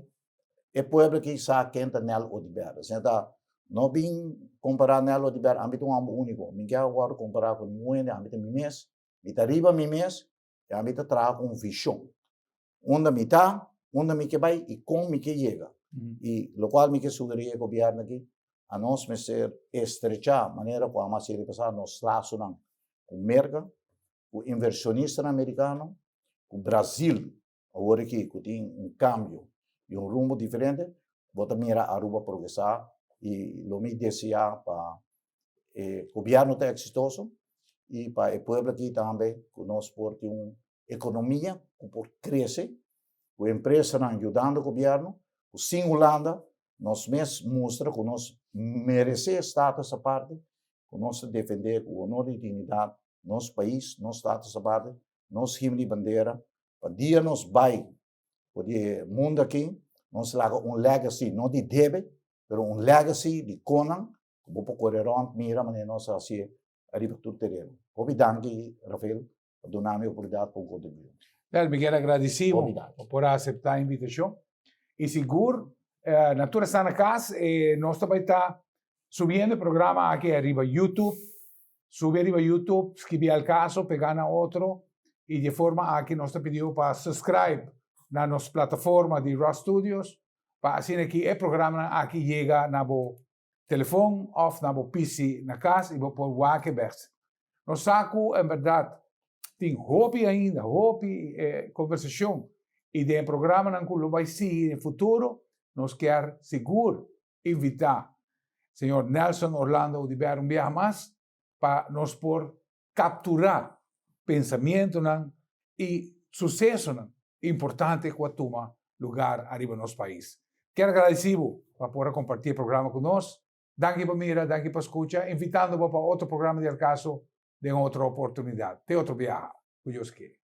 e pueblo aki sa ken ta Nel Oduber. Asina ta, no bin kompará Nel Oduber, ami ta un homber úniko, mi ke a wòrdu kompará ku ningun hende, ami ta mi mes, Mi ta riba mi mes i ami ta traha ku un vishon. Unda mi ta, unda mi ke bai i kon mi ke yega. I lokual mi ke sugerí e gobièrnu aki, anos mester estrechá manera ku amo a hasi pasá nos lasonan ku Merka, ku invershonistanan merikano, ku Brazil awor aki ku tin un kambio i un rumbo diferente, bo ta mira Aruba progresá i lo mi deseá pa e gobièrnu ta eksitoso i pa e pueblo aki tambe ku nos por tin un ekonomia ku por krese, ku empresanan yudando gobièrnu, ku sin Hulanda nos mes mustra ku nos meresé status aparte, ku nos ta defendé ku honor i dignidat nos pais, nos status aparte, nos himno i bandera, pa dia nos bai for di e mundu aki, nos laga un legacy, no di debe, pero un legacy di konan ku bo por kore rònt mira manera nos a hasié ariba tur tereno. Hopi danki, Rafael, pa duna mi oportunidat pa un kontribushon. Bèl, mi kier agradisí bo Hopi danki. pa por a aseptá e invitashon. I sigur, na tur esnan na kas, nos ta bai ta subiendo e programa aki ariba YouTube. Subi ariba YouTube, skibi Al Caso, pegá na otro i di e forma aki nos ta pidi bo pa subscribe na nos plataforma di Ross Studios pa asina ki e programanan aki yega na bo telefon of na bo PC na kas i bo por wak e bek. Nos sa ku en bèrdat tin hopi ainda, hopi konversashon i den e programanan ku lo bai sigui den futuro nos kier sigur invitá señor Nelson Orlando Oduber un biaha mas pa nos por kapturá pensamientonan i susesonan importante ku a tuma lugar ariba nos pais. Kier agradeci bo pa por a comparti e programa cu nos. Danki pa mira, danki pa scucha, invitando bo pa otro programa di Al Caso den otro oportunidad. Te otro biaha, cu Dios kere.